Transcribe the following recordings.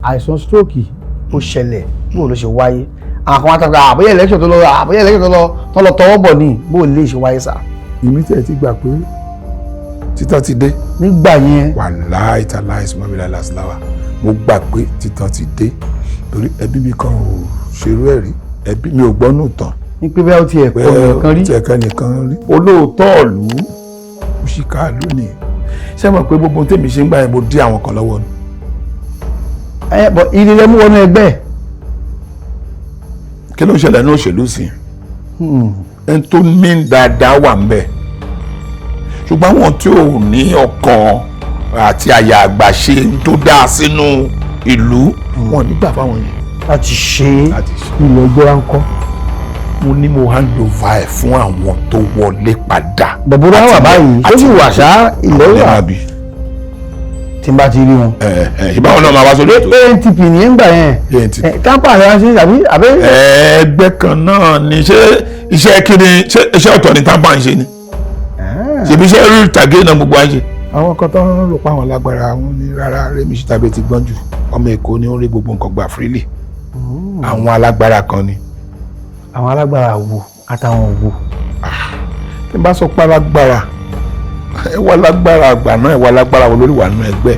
Àìsàn stroke ó ṣẹlẹ̀, bó ló ṣe wáyé? Àwọn kan wá tàbí àbóyá election tó lọ, àbóyá election tó lọ tọwọ́ bọ̀ ní, bó lè ṣe wáyé sà? Èmi tẹ̀ ti gbà pé títàn ti dé. Nígbà yẹn? Wàláì tàláì sùmọ́bìlà làṣìláwà, mo gbà pé títàn ti dé torí ẹbí mi kan ò ṣerú ẹ̀ rí, ẹbí mi ò gbọ́ nù tán. Ní pé bẹ́ẹ̀ ó ti ẹ̀kọ́ nìkan rí. Tí ẹ̀ka nìkan rí. Olóòótọ́ ìlú òṣìkà lónìí. Ṣé mọ̀ pé gbogbo tèmi ṣe ń gbà yẹn, mo dí àwọn kan lọ́wọ́ ni. Ẹ bọ ilé lẹ́mú wọnú ẹgbẹ́. Kí ló ń ṣẹlẹ̀ ní òṣèlú sí i? Ẹni tó ní dáadáa wà ń bẹ̀, ṣùgbọ́n àwọn tí ò ní ọkàn àti àyà àgbà ṣe tó dáa sínú ìlú, wọn ò ní gbà fáwọn yẹn. Láti ṣe é. Láti ṣe. Ilẹ̀ ẹgbẹ́ wa ń kọ́. Mo ní mo hand over ẹ̀ fún àwọn tó wọlé padà. Bọ̀bọ̀dá wà báyìí tó sì wà ṣá ilẹ̀ Àwọn wà. máa bí. Tí n bá ti rí wọn. Ẹ ẹ, ìbáwọn náà máa wá sórí ètò. ANTP ní ń gbà yẹn. ANTP. TAMPAN àti ṣe àbí. Ẹgbẹ́ kan náà ni. Ṣé iṣẹ́ kí ni? Ṣé iṣẹ́ ọ̀tọ̀ ni TAMPAN ń ṣe ni? Ṣèbí iṣẹ́ orí ìtàgé náà gbogbo wa ń ṣe. Àwọn kan tó ń rò pa àwọn lágbára wọn ní rárá, Rẹ́mi Ṣítàbí ti gbọ́n jù, ọmọ Èkó ni, ó ń rí gbogbo nǹkan gbà freely. Àwọn alágbára kan ni. Àwọn alágbára wo àtàwọn wo? Tí n bá sọ pé alágbára, ẹ wá lágbára àgbà náà, ẹ wá lágbára wo lórí wà nínú ẹgbẹ́.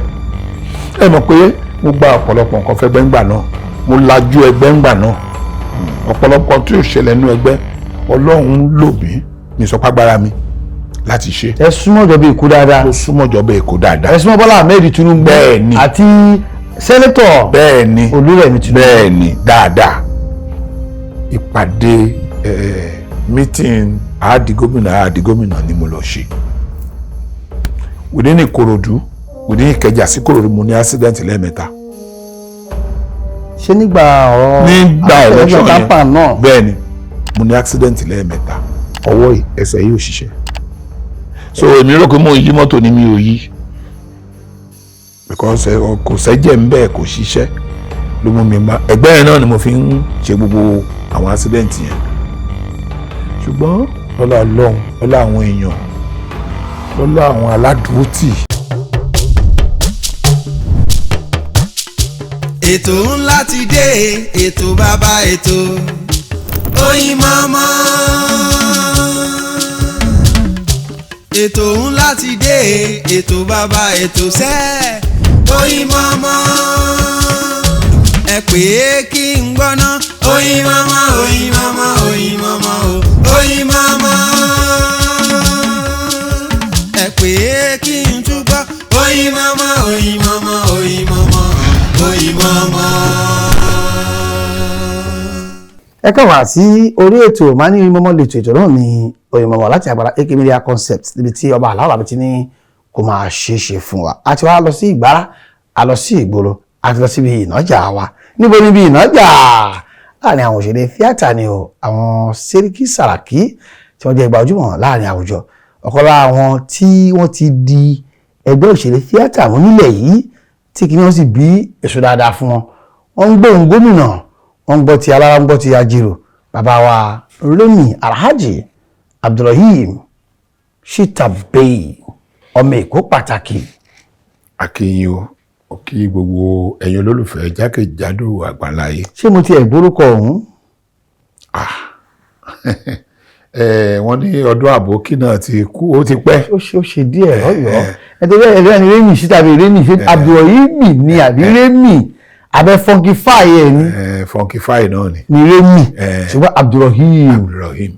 Ẹ mọ̀ pé mo gba ọ̀pọ̀lọpọ̀ nǹkan fẹ́ gbẹ́ngbà náà, mo lajú ẹgbẹ́ ńgbà náà. Ọ̀pọ̀lọpọ̀ tí ò ṣẹlẹ̀ nínú ẹgbẹ́, Ọlọ́run ń lò mí ní sọpágbára mi láti ṣe. Ẹ súnmọ́ ìjọba Èkó dáadáa. Mo súnmọ́ ìjọba Èkó dáadáa. Ẹ súnmọ́ Bọ́lá Ahmed Tinubu. Bẹ́ẹ̀ni. Àti Senator Bẹ́ẹ̀ni. Olúrẹ̀mí Tinubu. Bẹ́ẹ̀ni, dáadáa. Ìpàdé meeting àádì gómìnà, àádì gómìnà ni mo lọ ṣe within Ìkòròdú, within Ìkẹjà sí Ìkòròdú. Mo ní accident lẹ́ẹ̀mẹ́ta. Ṣé nígbà ọ̀rọ̀ Nígbà election yẹn. TAMPAN náà? Bẹ́ẹ̀ni, mo ní accident lẹ́ẹ̀mẹ́ta. Ọwọ́ yìí, ẹsẹ̀ yìí ò ṣiṣẹ́, so èmi rò pé mo ń yí mọ́tò ni, mi ò yí because kò sẹ́jẹ̀ ń bẹ́ẹ̀, kò ṣiṣẹ́ ló mú mi má ẹgbẹ́ yẹn náà ni mo fi ń ṣe gbogbo àwọn accident yẹn. Ṣùgbọ́n lọ́lá Ọlọ́run, lọ́lá àwọn èèyàn, lọ́lá àwọn aládùútì. Ètò ńlá ti dé, ètò bàbá ètò, Oyinmomo. Ètò ńlá ti dé, ètò bàbá ètò sẹ́, Oyinmomo. Ẹ pè é kí n gbọ́ná. Oyinmomo, Oyinmomo, Oyinmomo o, Oyinmomo. Ẹ pè é kí n túbọ̀. Oyinmomo, Oyinmomo, Oyinmomo, Oyinmomo. Ẹ kàn wá sí orí ètò máa ní Oyinmomo lètò. Ètò náà ní Oyinmomo láti àgbàlá AK Media Concept, níbi tí ọba aláwọ̀ àbí ti ní kó máa ṣe é ṣe fún wa. A ti wá lọ sí Ìgbára, a lọ sí ìgboro, a ti lọ síbi ìnájà wa. Níbo níbi ìnájà? Láàrin àwọn òṣèré tíátà ni o, àwọn Sẹ́ríkì Sàràkí tí wọ́n jẹ́ gbajúmọ̀ láàrin àwùjọ, ọ̀kan lára àwọn tí wọ́n ti di ẹgbẹ́ òṣèré tíátà wọn nílẹ̀ yìí, tí kì í wọ́n sì bí èso dáadáa fún wọn. Wọ́n ń gbóhùn gómìnà, wọ́n ń gbọ́ ti alára, ń gbọ́ ti ajérò. Bàbá wa Rẹ́mi Alhaji Abdulrahim Shitta-Bey, ọmọ Èkó pàtàkì. Akínyìn o, ó kí gbogbo ẹ̀yin olólùfẹ́ jákèjádò àgbáláyé. Ṣé mo ti ẹ̀ gbórúkọ ọ̀hún? Wọ́n ní ọdún àbókí náà ti kú, ó ti pẹ́. Ó ṣe díẹ̀ lọ́yọ̀ọ́. Ẹ̀tọ́ ẹ̀rọ ni Rẹ́mi Shitta-Bey, Rẹ́mi, ṣé Abdulrahim ni àbí Rẹ́mi abẹ́ funkify ẹ̀ ni? Funkify náà ni. Ni Rẹ́mi, ṣùgbọ́n Abdulrahim. Abdulrahim.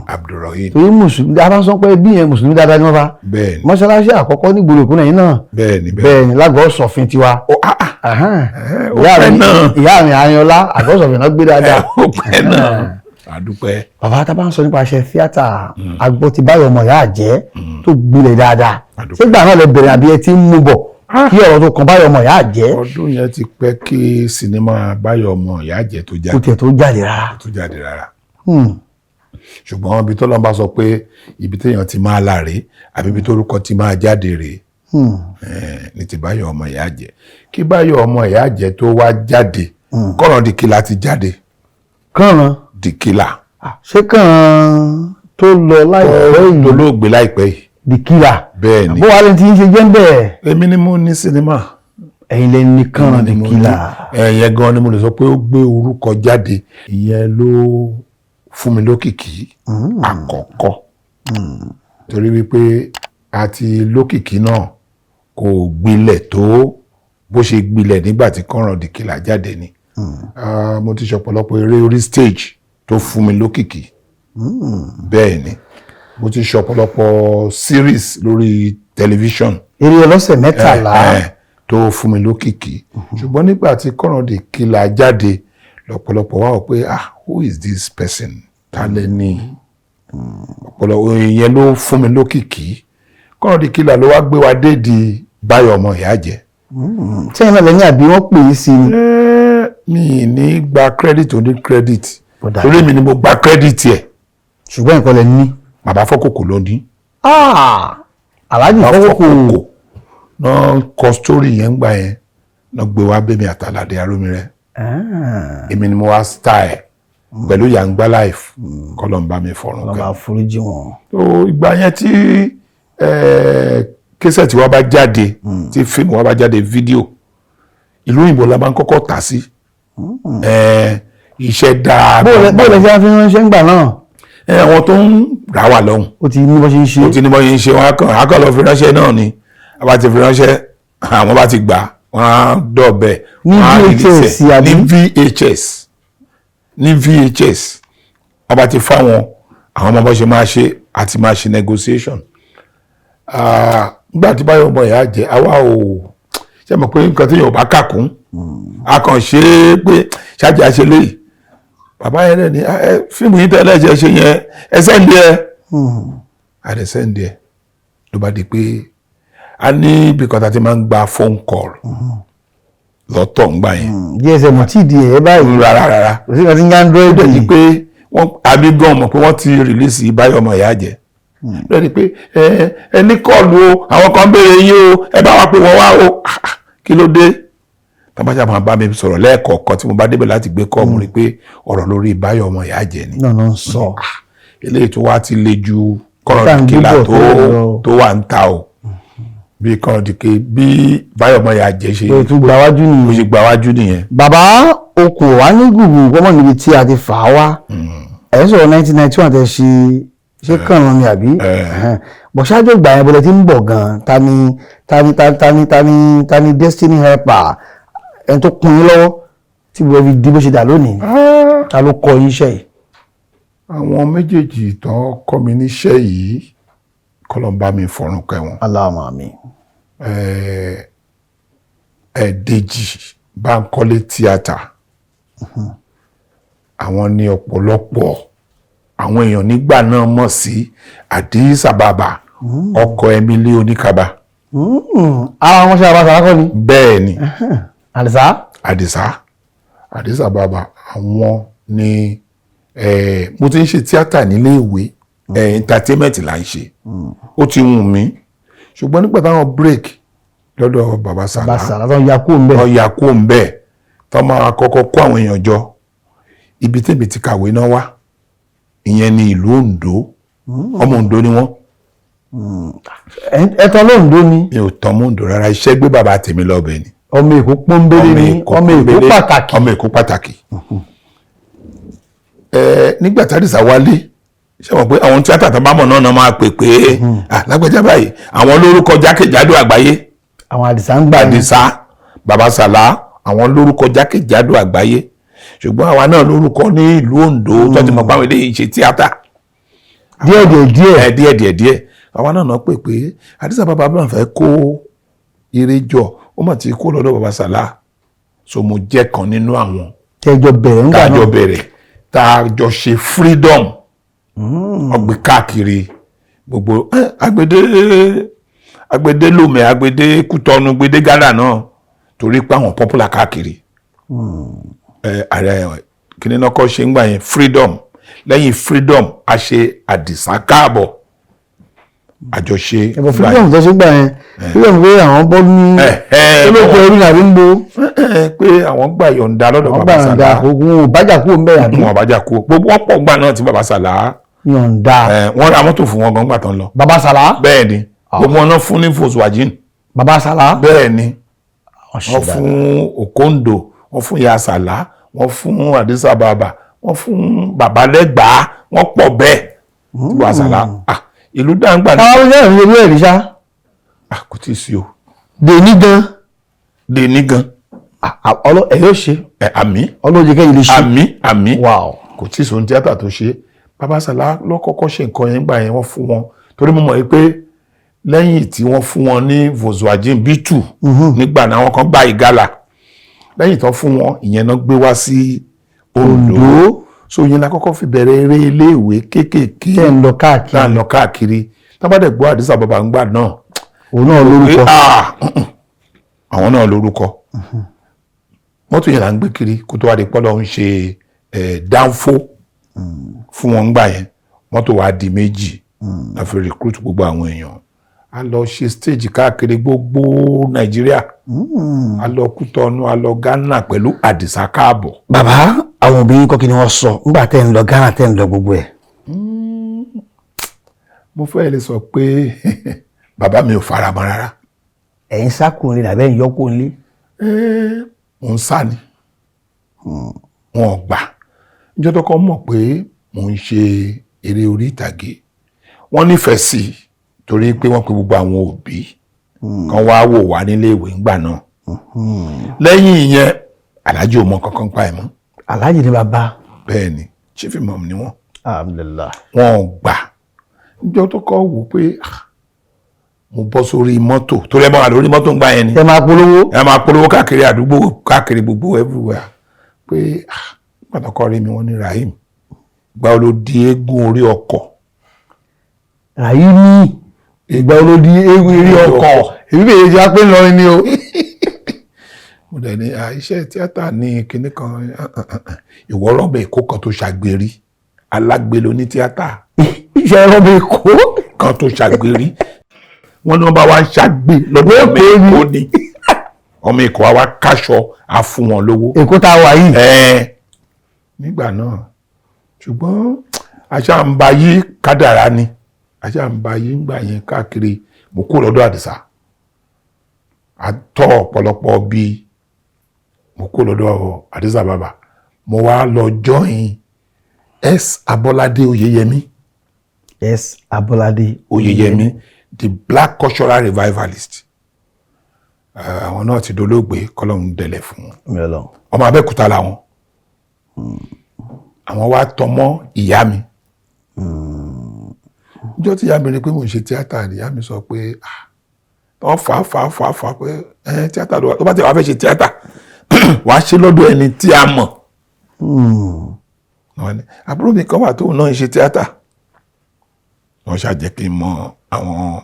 Abdulrahim. Torí mùsùlùmí a bá sọ pé bí yẹn mùsùlùmí dáadáa ni wọ́n bá mọ́ṣáláṣí àkọ́kọ́ ní gbòòrò ìkúnlẹ̀ yìí náà. Bẹ́ẹ̀ni. Bẹ́ẹ̀ni, lágọ̀ọ́ sọ̀fin tiwa. Ó ah ah. Ó Ìyá pẹ́ mi náà. Ìyá mi Àyànlá, àgọ́ sọ̀fin náà gbé dáadáa. Ó pẹ́ náà, àdúpẹ́. Bàbá, tá a bá ń sọ nípa iṣẹ́ tíátà, agbó ti Báyọ̀ ọmọ ìyá àjẹ́ tó gbilẹ̀ dáadáa. Àdúpẹ́. Ṣé gbà náà lè bẹ̀rẹ̀ àbí ẹ ti ń mú bọ̀ kí ọ̀rọ̀ tó kan Báyọ̀ ọmọ ìyá àjẹ́? Ọdún yẹn ti pẹ́ kí sinimá Báyọ̀ ọmọ ìyá àjẹ́ tó kò jáde. Tiẹ̀ tó jáde rárá. Tó jáde rárá. Ṣùgbọ́n ibi tó lọ́n bá sọ pé ibi téèyàn ti máa là rèé, àbí ibi tórúkọ ti máa jáde rèé, ní ti Báyọ̀ ọmọ ìyá àjẹ́. Kí Báyọ̀ ọmọ ìyá àjẹ́ tó wá jáde, kọ́ràn dìkìlà ti jáde. Kànràn? Dìkìlà. Ṣé kànràn tó lọ láìpẹ́ yìí? Dolóògbé láìpẹ́ yìí. Dìkìlà. Bẹ́ẹ̀ ni. Bó wàá lè ti ń ṣe jẹ́ ń bẹ́ẹ̀? Èmi ni mo ní sinimá. Ẹ̀yin lẹ ní Kànràn the Killer. Ẹ̀yẹn gan ni mo lè sọ pé ó gbé orúkọ jáde. Ìyẹn ló fún mi lókìkí àkọ́kọ́, torí wípé àti lókìkí náà kò gbilẹ̀ tó bó ṣe gbilẹ̀ nígbà tí Kànràn the Killer jáde ni. Ah, mo ti ṣe ọ̀pọ̀lọpọ̀ eré orí stage tó fún mi lókìkí. Bẹ́ẹ̀ ni, mo ti ṣe ọ̀pọ̀lọpọ̀ series lórí tẹlifíṣọ̀n. Eré ọlọ́sẹ̀ 13. Tó fún mi lókìkí. Ṣùgbọ́n nígbà tí Kànràn the Killer jáde, lọ́pọ̀lọpọ̀ wá wò pé, "Ah, who is this person? Ta lẹ ní?" Ọ̀pọ̀lọpọ̀, ìyẹn ló fún mi lókìkí. Kànràn the Killer ló wá gbé wa dé di Báyọ̀ ọmọ ìyá jẹ́. Sẹ́yìn náà lẹ́yìn àbí wọ́n pè é sí ni? Mi ní gba credit oní credit. Ó dáa. Torí mi ni mo gba credit ẹ̀. Ṣùgbọ́n nǹkan lẹ ní. Bàbá Fọ́kòkò ló ní. Ah, Alhaji Bàbá Fọ́kòkò. Fọ́kòkò náà kọ story yẹn gbà yẹn, náà gbé wá bẹ́mi àtàlàdé Arómirẹ́. Èmi ni mo wá star ẹ̀ pẹ̀lú Yangba Life, kọ́lọ̀ ń bá mi fọ̀rùn Ọlọ́ba kẹ́. àforíjì wọn. So ìgbà yẹn tí cassette wa bá jáde, tí fíìmù wa bá jáde, fídíò, ìlú òyìnbó la máa ń kọ́kọ́ tà sí. Iṣẹ́ dáa. Bóòlù ẹ ṣe fi ránṣẹ́ ńgbà náà? Àwọn tó ń rà wà lọ́hùn. Ó ti ní bó ṣe ń ṣe. Ó ti ní bọ́ yẹn ń ṣe. Wọn á kàn lọ fi ránṣẹ́ náà ni. A bá ti fi ránṣẹ́, àwọn bá ti gbà, wọ́n á dọ̀bẹ̀. Ní wọ́n á VHS release ẹ̀. àbí? Ní VHS, ní VHS. Wọ́n bá ti fáwọn àwọn ọmọ bó ṣe máa ṣe àti máa ṣe negotiation. Ah, nígbà tí Báyọ̀ ọmọ ìyá jẹ́, àwa ò ṣe mọ̀ pé nǹkan tí yóò bá kà kún, a kàn ṣe é pé ṣáàjì àṣẹ léyìí. Bàbá yẹn náà ní, "Ah, ẹ fíìmù yìí tẹ́lẹ̀ ṣe ṣe yẹn, ẹ send ẹ." A dẹ̀ send ẹ. Ló bá di pé a ní ibi kan tá a ti máa ń gba phone call lọ́tọ̀ ńgbà yẹn. GSM ò tí ì di ẹ̀ báyìí. Rárá, rárá. Kò sí nǹkan tí ń jẹ́ Android. Ó dẹ̀ di pé wọ́n àbí gan mọ̀ pé wọ́n ti release Báyọ̀ ọmọ ìyá jẹ́. Ló dẹ̀ di pé ẹ ní call o, àwọn kan béèrè yín o, ẹ bá wa pé wọ́n wá o. Ah, ah, kí ló dé? Tàbájá máa bá mi sọ̀rọ̀ lẹ́ẹ̀kọ̀ọ̀kan tí mo bá débẹ̀ láti gbé call, mo rí pé ọ̀rọ̀ lórí Báyọ̀ ọmọ ìyá jẹ́ ni. Náà ló ń sọ. Eléyìí tó wá ti le ju Tá à Kànràn ń the Killer gbé bọ̀ tó tó lọ. tó wà ń ta o, bí Kànràn the Killer, bí Báyọ̀ ọmọ ìyá jẹ́ ṣe Pé tún gba wájú bó nìyẹn. ṣe gba wájú nìyẹn. Bàbá, okùn wá ní gbùgbù kọ́mọ̀ níbi tí a ti fà á wá. Ẹ̀ ń sọ̀rọ̀ 1991 tẹ̀ ṣe ṣé Kànràn ni àbí? Bọ̀ ṣáájú ìgbà yẹn, bọ̀lẹ̀ tí ń bọ̀ gan-an, ta ni ta ni ta ni ta ni ta ni destiny helper, ẹni tó kún yín lọ́wọ́ tí gbogbo fi di bó ṣe dà lónìí? Ta ló kọ́ yín iṣẹ́ yìí? Àwọn méjèèjì tán kọ́ mi níṣẹ́ yìí, kọ́lọ́n bá mi fọ̀run kẹ́ wọn. Allahumma àmín. Dèjì Bánkọ́lé tíátà, àwọn ní ọ̀pọ̀lọpọ̀ àwọn èèyàn nígbà náà mọ̀ sí Àdìsá Bàbá, ọkọ Emily Oníkaba. Ara wọn ṣe àbáṣà akọ ni. Bẹ́ẹ̀ ni. Àdìsá. Àdìsá, Àdìsá Bàbá. Àwọn ni mo ti ń ṣe tíátà nílé ìwé, entertainment là ń ṣe. Ó ti wù mí, ṣùgbọ́n nígbà táwọn break lọ́dọ̀ bàbá Sàlá, Bàṣà látọ̀ ya kú ń bẹ̀. ọ̀yà kó ń bẹ̀ tó máa kọ́kọ́ kó àwọn èèyàn jọ, ibi tèmi ti kàwé náà wá, ìyẹn ní ìlú Oǹdó. Ọmọ Oǹdó ni wọ́n. Ẹ̀tọ́ lóńdó ni? Mi ò tán mọ́ Oǹdó rárá. Iṣẹ́ gbé bàbá tèmi lọ́bẹ̀ ni. Ọmọ Èkó pọ́nbélé ni, ọmọ Èkó pọ́nbélé, pàtàkì. Ọmọ Èkó pàtàkì. Nígbà tí Àdìsá wálé, ṣé wọ́n pé àwọn tíátà tó bá mọ̀ náà náà máa pè pé, "Ah, lágbájá báyìí." Àwọn lórúkọ jákèjádò àgbáyé. Àwọn Àdìsá ń gbà yẹn. Àdìsá Bàbá Sàlá, àwọn lórúkọ jákèjádò àgbáyé, ṣùgbọ́n àwa náà lórúkọ ní ìlú Oǹdó tó ti mọ̀ pé àwọn eléyìí ń ṣe tíátà. Díẹ̀ díẹ̀ díẹ̀. Ẹ díẹ̀ díẹ̀ díẹ̀, àwa náà náà pè pé Àdìsá Bàbá náà fẹ́ kó eré jọ, ó mà ti kó lọ́dọ̀ Bàbá Sàlá. So mo jẹ́ kan nínú àwọn tẹjọ bẹ̀rẹ̀ ńgbà tá a jọ náà. bẹ̀rẹ̀, tá a jọ ṣe freedom ọgbẹ́ káàkiri gbogbo agbede, agbede Lomé, agbede Kútọ́nù, gbede Ghana náà, torí pé àwọn popular káàkiri. Ààrẹ kíní náà kọ́ ṣe ń gbà yẹn, freedom. Lẹ́yìn freedom, a ṣe Àdìsá káàbọ̀, àjọṣe. Ẹ̀bọ̀ freedom tó ṣe gbà yẹn, freedom pé àwọn bọ́ ní olóko ẹrú nàbí ń bo. Pé àwọn gbà yọ̀ǹda lọ́dọ̀ Àwọn Bàbá gbà yọ̀ǹda Sàlá. ogun ò bájà kúrò ń bẹ̀ àbí? Wọn bá jà kú, gbogbo wọn pọ̀ gbà náà tí Bàbá Sàlá Yọ̀ǹda. Wọ́n ra mọ́tò fún wọn gan gbà tán lọ. Bàbá Sàlá? Bẹ́ẹ̀ ni, gbogbo wọn náà fún ní Volkswagen. Bàbá Sàlá? Bẹ́ẹ̀ ni. Wọ́n ṣe Wọ́n fún Okondo, wọ́n fún Ìyá Sàlá, wọ́n fún Àdìsá Bàbá, wọ́n fún Bàbá Lẹ́gbàá, wọ́n pọ̀ bẹ́ẹ̀ tí Bàbá Sàlá, ah, ìlú dáńgbà ní. Àwọn ọmọ ìlú ìlú ẹ̀rí ṣá. Ah, kò tí ì sí o. Dè ní gan. Lè ní gan. Ọlọ́ ẹ̀ yóò ṣe. Ẹ àmín. Ọlọ́jẹ́ kẹ́yìn lè ṣe. Àmín, àmín. Wow. Kò tí ì sóhun tíátà tó ṣe. Bàbá Sàlá ló kọ́kọ́ ṣe nǹkan yẹn gbà yẹn, wọ́n fún wọn, torí mo mọ̀ yìí pé lẹ́yìn tí wọ́n fún wọn ní Volkswagen B2 nígbà náà, àwọn kan gba ìgalà lẹ́yìn tó fún wọn, ìyẹn náà gbé wá sí Oǹdó. Oǹdó. So ìyẹn la kọ́kọ́ fi bẹ̀rẹ̀ eré iléèwé kéékèèké. Tẹ́ ń lọ káàkiri. Tá à ń lọ káàkiri, tá bá dẹ̀ gbọ́ Àdìsá Bàbá ń gbà náà Òun náà lórúkọ. pé, ah, àwọn náà lórúkọ. Mọ́tò yẹn là ń gbé kiri kó tó wá di pọ́lọ́ ń ṣe dánfó fún wọn gbà yẹn. Mọ́tò wa di méjì la fi recruit gbogbo àwọn èèyàn. A lọ ṣe stage káàkiri gbogbo Nàìjíríà, a lọ Kútọ́nù, a lọ Ghana pẹ̀lú Àdìsá Káàbọ̀. Bàbá, àwọn òbí yín kọ́, kí ni wọ́n sọ nígbà tẹ́ ń lọ Ghana, tẹ́ ń lọ gbogbo ẹ̀? Mo fẹ́ lè sọ pé bàbá mi ò fara mọ́ rárá. Ẹ̀yin sákùnrin làbẹ́ ń yọkùn lé? Mò ń sá ni, wọn ò gbà. Níjọ́ tó kọ́ mọ̀ pé mò ń ṣe eré orí ìtàgé, wọ́n nífẹ̀ẹ́ sí i torí pé wọ́n pe gbogbo àwọn òbí kan wá wò wá nílé ìwé ńgbà náà. Lẹ́yìn ìyẹn, Aláàjì ò mọ kankan pa ẹ̀ mọ́. Aláàjì ni bàbá? Bẹ́ẹ̀ ni, chief imam ni wọ́n. Alhamdulillah. Wọn ò gbà. Níjọ́ tó kọ́ wò pé, ah, mo bọ́ sórí mọ́tò, torí ẹ máa wà lórí mọ́tò ńgbà yẹn ni. Ẹ máa polówó. Ẹ máa polówó káàkiri àdúgbò, káàkiri gbogbo everywhere, pé ah, pàtàkọ́ rí mi, wọ́n ní, "Rahim, gba wo ló di eégún orí ọkọ̀?" Rahimi, ìgbà wo ló di eégún eré ọkọ̀? Èmi bèèrè jẹ́ pé ńlọrin ni o. Mo dẹ̀ ní, ah, iṣẹ́ tíátà ní kinní kan. Ah, ah, ah, ah. Ìwọ rọ́bẹ̀ Èkó kan tó ṣàgbérí, alágbèlò ní tíátà. Iṣẹ́ rọ́bì Èkó. Kan tó ṣàgbérí, wọ́n ní wọ́n bá wá ń ṣàgbé lọ́dọ̀ ọmọ Èkó ni, ọmọ Èkó wa wá káṣọ, á fún wọn lówó. Èkó tá a wà yìí. Ẹ̀ẹ́, nígbà náà. Ṣùgbọ́n àṣà ń ba yí kádàrá ni, àṣà ń ba yí ńgbà yẹn káàkiri. Mo kúrò lọ́dọ̀ Àdìsá, àtọ́ ọ̀pọ̀lọpọ̀ bíi mo kúrò lọ́dọ̀ Àdìsá Bàbá, mo wá lọ join S Abọ́ládé Oyèyẹmí. S Abọ́ládé. Oyèyẹmí, the Black cultural revivalist. Àwọn náà ti dolóògbé, kọ́lọ́hún dẹ̀lẹ̀ fún wọn. Mi ò lọ. Ọmọ Abẹ́òkúta làwọn. Àwọn wá tọmọ ìyá mi. Níjọ́ tí ìyá mi rí pé mò ń ṣe tíátà, ìyá mi sọ pé, ah, wọ́n fà á fà á fà á fà á pé ẹ tíátà ló wà, tó bá ti wàá fẹ́ ṣe tíátà, wàá ṣe lọ́dọ̀ ẹni tí a mọ̀. Wọ́n ní àbúrò mi kan wà tóun náà ń ṣe tíátà. Wọ́n ṣàjẹ́ kí n mọ àwọn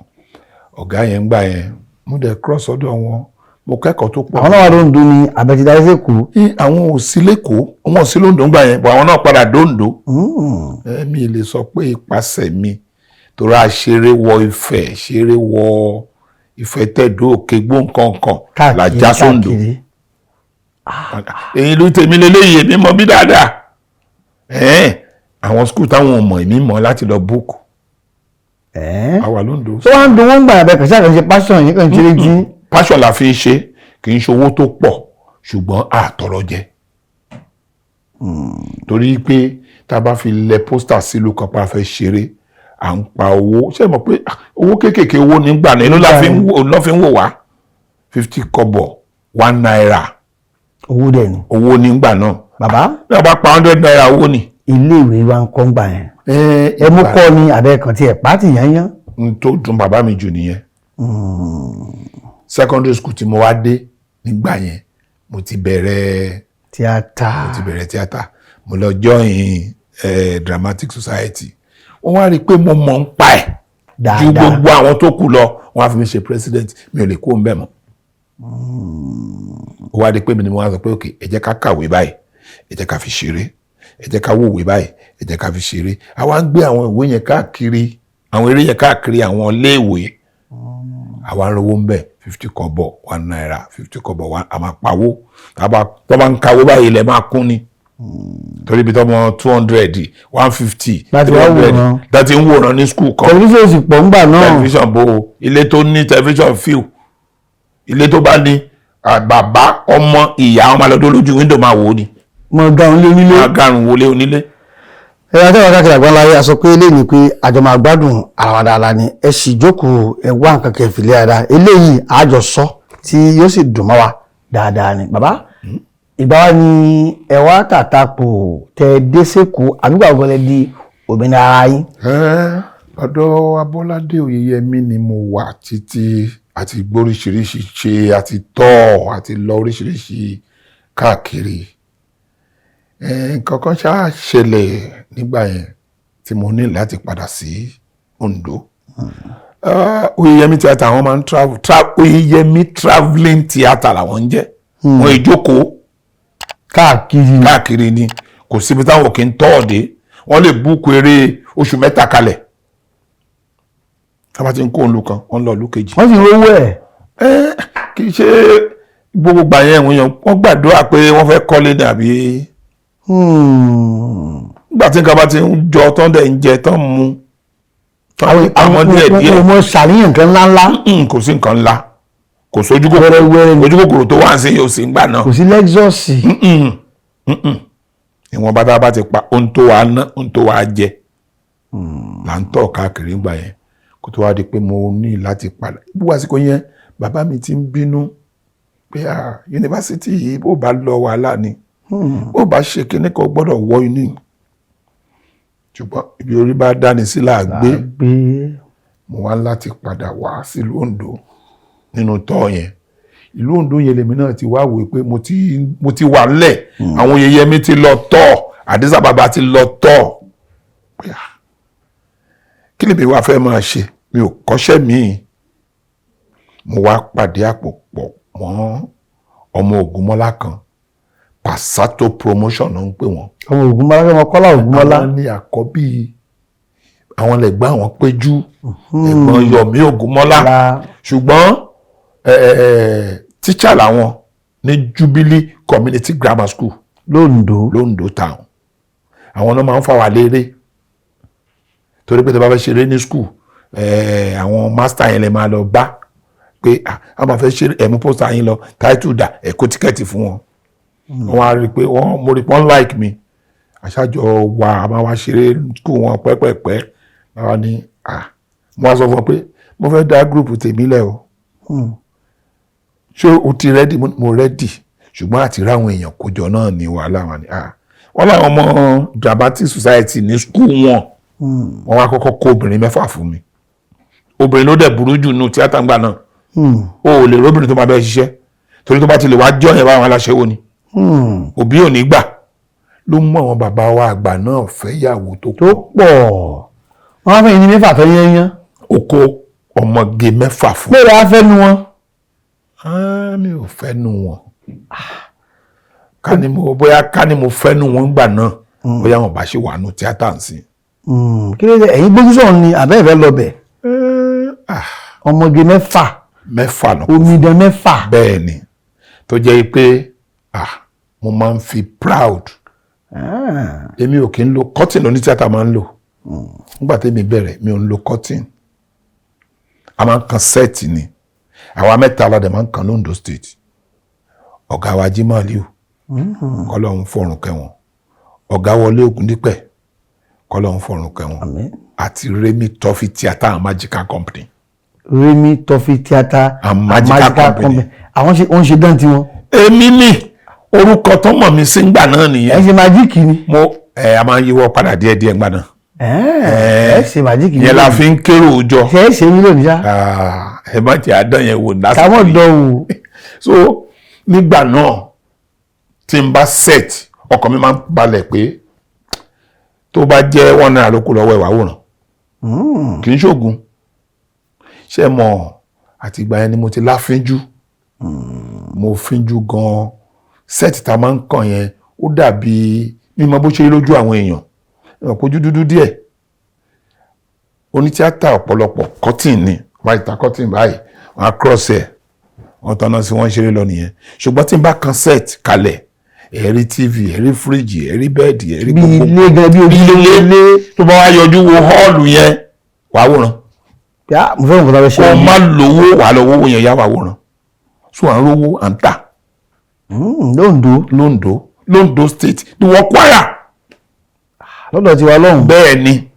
ọ̀gá yẹn gbà yẹn. Mo dẹ̀ cross ọ̀dọ̀ wọn, mo kẹ́kọ̀ọ́ tó pọ̀. Àwọn náà wà lóńdó ni àbẹ̀tìdárí sèkó? Ní àwọn ò sí lẹ́kọ̀ọ́, àwọn ò sí lóńdó ńgbà yẹn, bọ̀ àwọn náà padà dóńdó. Ẹ̀mí lè sọ pé ipasẹ̀ mi, torí a ṣeré wọ Ifẹ̀, ṣeré wọ Ifẹ̀, tẹ̀dó, Òkè gbóǹkankan Káàkiri. làjá sóńdó. Káàkiri. Èyí ló tèmi lélẹ́yìí, èmi mọ̀ bí dáadáa. Ẹ̀ẹ́n, àwọn school táwọn ò mọ̀, èmi mọ̀ láti lọ book. Àwa lóńdó. Tó wá ń dun wọ́n gbà abẹ kàṣà kan ṣe passion yìí kan ṣeré jí? Passion la fi ń ṣe, kì í ṣe owó tó pọ̀, ṣùgbọ́n àtọrọ jẹ, torí pé tá a bá fi lẹ poster sílùú kan pa fẹ́ ṣeré, à ń pa owó. Ṣé ẹ mọ̀ pé, ah, owó kéékèèké, owó nígbà náà inú la fi ń wò lọ́ fi ń wò wá, 50 kọ́bọ̀, ₦1. Owó dẹ̀ ni. Owó nígbà náà. Bàbá. Bí a bá pa ₦100, owó ni. Iléèwé wa ń kọ́ ń gbà yẹn, ẹ mú kọ́ ni àbẹ kan tí ẹ̀ pàtì yányán? N tó dùn bàbá mi jù nìyẹn. Secondary school tí mo wá dé nígbà yẹn, mo ti bẹ̀rẹ̀ Tíátà. Mo ti bẹ̀rẹ̀ tíátà. Mo lọ join dramatic society. Wọ́n wá rí i pé mo mọ̀ ń pa ẹ̀ ju Dáadáa. gbogbo àwọn tó kù lọ. Wọ́n á fi mi ṣe president. Mi ò lè kó ń bẹ̀ mọ́. Ó wá di pé mi ni mo wá sọ pé, ok, ẹ jẹ́ ká kàwé báyìí, ẹ jẹ́ ká fi ṣeré, ẹ jẹ́ ká wòwe báyìí, ẹ jẹ́ ká fi ṣeré. Àwa ń gbé àwọn ìwé yẹn káàkiri, àwọn eré yẹn káàkiri àwọn iléèwé. Àwa ń rówó ń bẹ̀, 50 kọ́bọ̀, ₦1, 50 kọ́bọ̀, one, a máa pawó. Tó bá ń kawó báyìí, ilẹ̀ máa kún ni, torí ibi tọmọ 200, 150, Láti three wá hundred wòran. láti ń wòran ní school kan. Tẹlifíṣàn sì pọ̀ ńgbà náà. Tẹlifíṣàn bó o? Ilé tó ní tẹlifíṣàn few. Ilé tó bá ní Bàbá, ọmọ, ìyá wọn máa lọ dúró lójú window máa wò ó ni. Mọ garun lé onílé. Máa garùn wọlé onílé. Ẹ̀rọ àti àwọn káàkiri àgbáńlá ayé, a sọ pé eléyìí ni pé àjọ máa gbádùn ara wa dáadáa ni. Ẹ sì jókòó, ẹ wá nǹkan kẹfìlẹ ara eléyìí àjọsọ tí yóò sì dùn mọ́ wa dáadáa ni. Bàbá, ìgbà wa ni ẹ wá tàtàpò tẹ dé sẹ́kọ̀ọ́, àbígbà wọlé di òmìnira ara yín? Ẹ́, ọ̀dọ̀ Abọ́ládé Oyèyẹmí ni mo wà títí àti gbóríṣiríṣi ṣe àti tọ́ àti lọ oríṣiríṣi káàkiri. Ẹ́, nǹkan kan ṣáà ṣẹlẹ̀ nígbà yẹn tí mo ní láti padà sí Oǹdó. Oyèyẹmí theatre, àwọn máa ń travel Oyèyẹmí travelling theatre làwọn ń jẹ́. Wọn ìjókòó. Káàkiri. Káàkiri ni, kò síbi táwọn kì í tọ́ ọ̀dẹ́. Wọ́n lè book eré oṣù 3 kalẹ̀. Tá bá ti ń kó òun lu kan, wọ́n lọ ìlú kejì. Wọ́n sì ń rówó ẹ̀. Ẹ kì í ṣe gbogbo gbà yẹn, àwọn èèyàn wọ́n gbàdúrà pé wọ́n fẹ́ kọ́lé dàbí nígbà tí nǹkan bá ti ń jọ tán, dẹ̀ ń jẹ tán, mu tán, ní pamọ́ díẹ̀ díẹ̀. Àwọn ọmọ ṣàníyàn nǹkan ńláńlá. Kò sí nǹkan ńlá, kò sójú kòkòrò. Wẹ́rẹ́wẹ́rẹ́ ni. Ojú kòkòrò tó wà ń sìn yóò sì ń gbà náà. Kò sí Lexus. Ìwọ̀n bá tá a bá ti pa ohun tó wàá ná, ohun tó wàá jẹ là ń tọ̀ káàkiri ńgbà yẹn, kó tó wá di pé mo ní láti padà. Gbogbo àsìkò yẹn, bàbá mi ti ń bínú pé, ah, yunifásitì yìí, bó bá lọ, wàhálà ni, bó bá ṣe kíní kan, gbọ́dọ̀ wọ inú. Ṣùgbọ́n ibi orí bá dání sí là á gbé. Gbé. Mo wá láti padà wá sílùú Oǹdó nínú tọ́ yẹn. Ìlú Oǹdó yẹn lèmi náà ti wá wò pé mo ti wà ńlẹ̀, àwọn Oyèyẹmí ti lọ tọ́, Àdìsá bàbá ti lọ tọ́, pé ah, kí lèmi wá fẹ́ máa ṣe? Mi ò kọ́ṣẹ́ míì. Mo wá pàdé àpò pọ̀ mọ́ ọmọ Ògúnmọ́lá kan, Pàṣátó Promotion ló ń pè wọ́n. Ọmọ Ògúnmọ́lá, ọmọ Kọ́lá Ògúnmọ́lá. Àwọn ní àkọ́bí àwọn lẹ̀gbọ́n àwọn Péjú, ẹ̀gbọ́n Yọ̀mí Ògúnmọ́lá. La. Ṣùgbọ́n tíṣà làwọn ní Jubilee Community Grammar School. Lóńdó. Lóńdó town. Àwọn náà máa ń fà wá léré, torí pé tó bá fẹ́ ṣeré ní school, àwọn master yẹn lè máa lọ bá pé, ah, a máa fẹ́ ṣeré, ẹ̀ mú poster yín lọ, title dà, ẹ̀ kó ticket fún wọn. Wọ́n á rí i pé wọ́n, mo rí i pé wọ́n like mi. Àṣàjọ wa, a máa wá ṣeré school wọn pẹ́pẹ́pẹ́. Báwa ní, ah, mo wá sọ fún wọn pé mo fẹ́ dá group tèmi lẹ̀ o. Ṣé o ti ready? Mo ready, ṣùgbọ́n àti ráwọn èèyàn kójọ náà ní wàhálà. Wọn ni, ah, wọ́n láwọn ọmọ dramatic society ní school wọn. Wọ́n wá kọ́kọ́ kó obìnrin 6 fún mi. Obìnrin ló dẹ̀ burú jù nù tíátà ńgbà náà. O ò lè róbìnrin tó máa bẹ́ẹ̀ ṣiṣẹ́, torí tó bá ti lè wá jọ́ yẹn báwọn aláṣẹ́wó ni, òbí ò ní gbà. Ló mú àwọn bàbá wa àgbà náà fẹ́ yàwó tó tó pọ̀. Wọ́n á fẹ́ yín ní 6 tó yẹ́yán. Ó kó ọmọge 6 fún. Mélòó á fẹ́ nu wọn? Ah, mi ò fẹ́ nu wọn. Ká ní mo bóyá, ká ní mo fẹ́ nu wọn gbà náà, bóyá wọn bá ṣe wà nù tíátà ń sìn. Kí ló dé? Ẹ̀yin gbójú sọ̀rọ̀ ni àbẹ́ ìfẹ́ lọ bẹ̀? Ọmọge 6. 6 lọ. Omidan 6. Bẹ́ẹ̀ ni, tó jẹ́ pé, ah, mo máa ń fi proud. Èmi ò kí ń lo curtain, oní tíátà máa ń lò. Nígbà tẹ́mi bẹ̀rẹ̀, mi ò ń lo curtain. A máa ń kan set ni. Àwa mẹ́ta la dẹ̀ máa ń kan l'Ondo State. Ọ̀gá wa Jimoh Aliu, kọ́lọ́hún fọ̀run kẹ́wọn, ọ̀gá Wọlé Ògúndípẹ̀, kọ́lọ́hún fọ̀run kẹ́wọn. Àmín. Àti Remi Toffee Theatre and Magical Company. Remi Toffee Theatre and Magical Company. Àwọn ṣe, wọ́n ṣe dán tiwọn. Èmi ní orúkọ tó mọ̀ mí sí ngbà náà Ẹ nìyẹn. ṣe magic ni. Mo ẹ a máa ń yíwọ́ padà díẹ̀díẹ̀ ngbà náà. Ẹ ṣe magic ni. Yẹn la fi ń kérò òjọ. Ṣe é ṣe mí lónìí ṣá? Ah, ẹ má jẹ́ àdán yẹn wò lásìkò Kámọ̀ yìí. dán wò. So nígbà náà, tí n bá set, ọkàn mi máa ń balẹ̀ pé tó bá jẹ́ ₦1 ló kù lọ́wọ́ ẹ̀, wá wòrán, kì í ṣoògùn. Ṣé mọ̀, àtìgbà yẹn ni mo ti láfínjú. Mo fínjú gan-an. Set tá a máa ń kàn yẹn, ó dàbí mímọ̀ bó ṣe rí lójú àwọn èèyàn, ẹ̀wọ̀n kojú dúdú díẹ̀. Onítíátà ọ̀pọ̀lọpọ̀, curtain ni wọ́n á ta curtain báyìí, wọ́n á cross ẹ̀, wọ́n tanná sí, wọ́n ṣeré lọ nìyẹn. Ṣùgbọ́n tí n bá kan set kalẹ̀, ẹ rí TV, ẹ rí fíríjì, ẹ rí bed, ẹ rí Bí gbogbo ilé gan, bí ojú ilé. Ilé. Tó bá wá yọjú wo hall yẹn, wàá wòran. Yá, mo fẹ́ nǹkan tó fẹ́ ṣe. Kó má lówó, wàá lọ wówó yẹn yá, wàá wòran. So à ń rówó, à ń tà. Lóńdó. Lóńdó, Lóńdó State ni wọ́n choir. Lọ́dọ̀ tiwa lọ́hùn. Bẹ́ẹ̀ ni,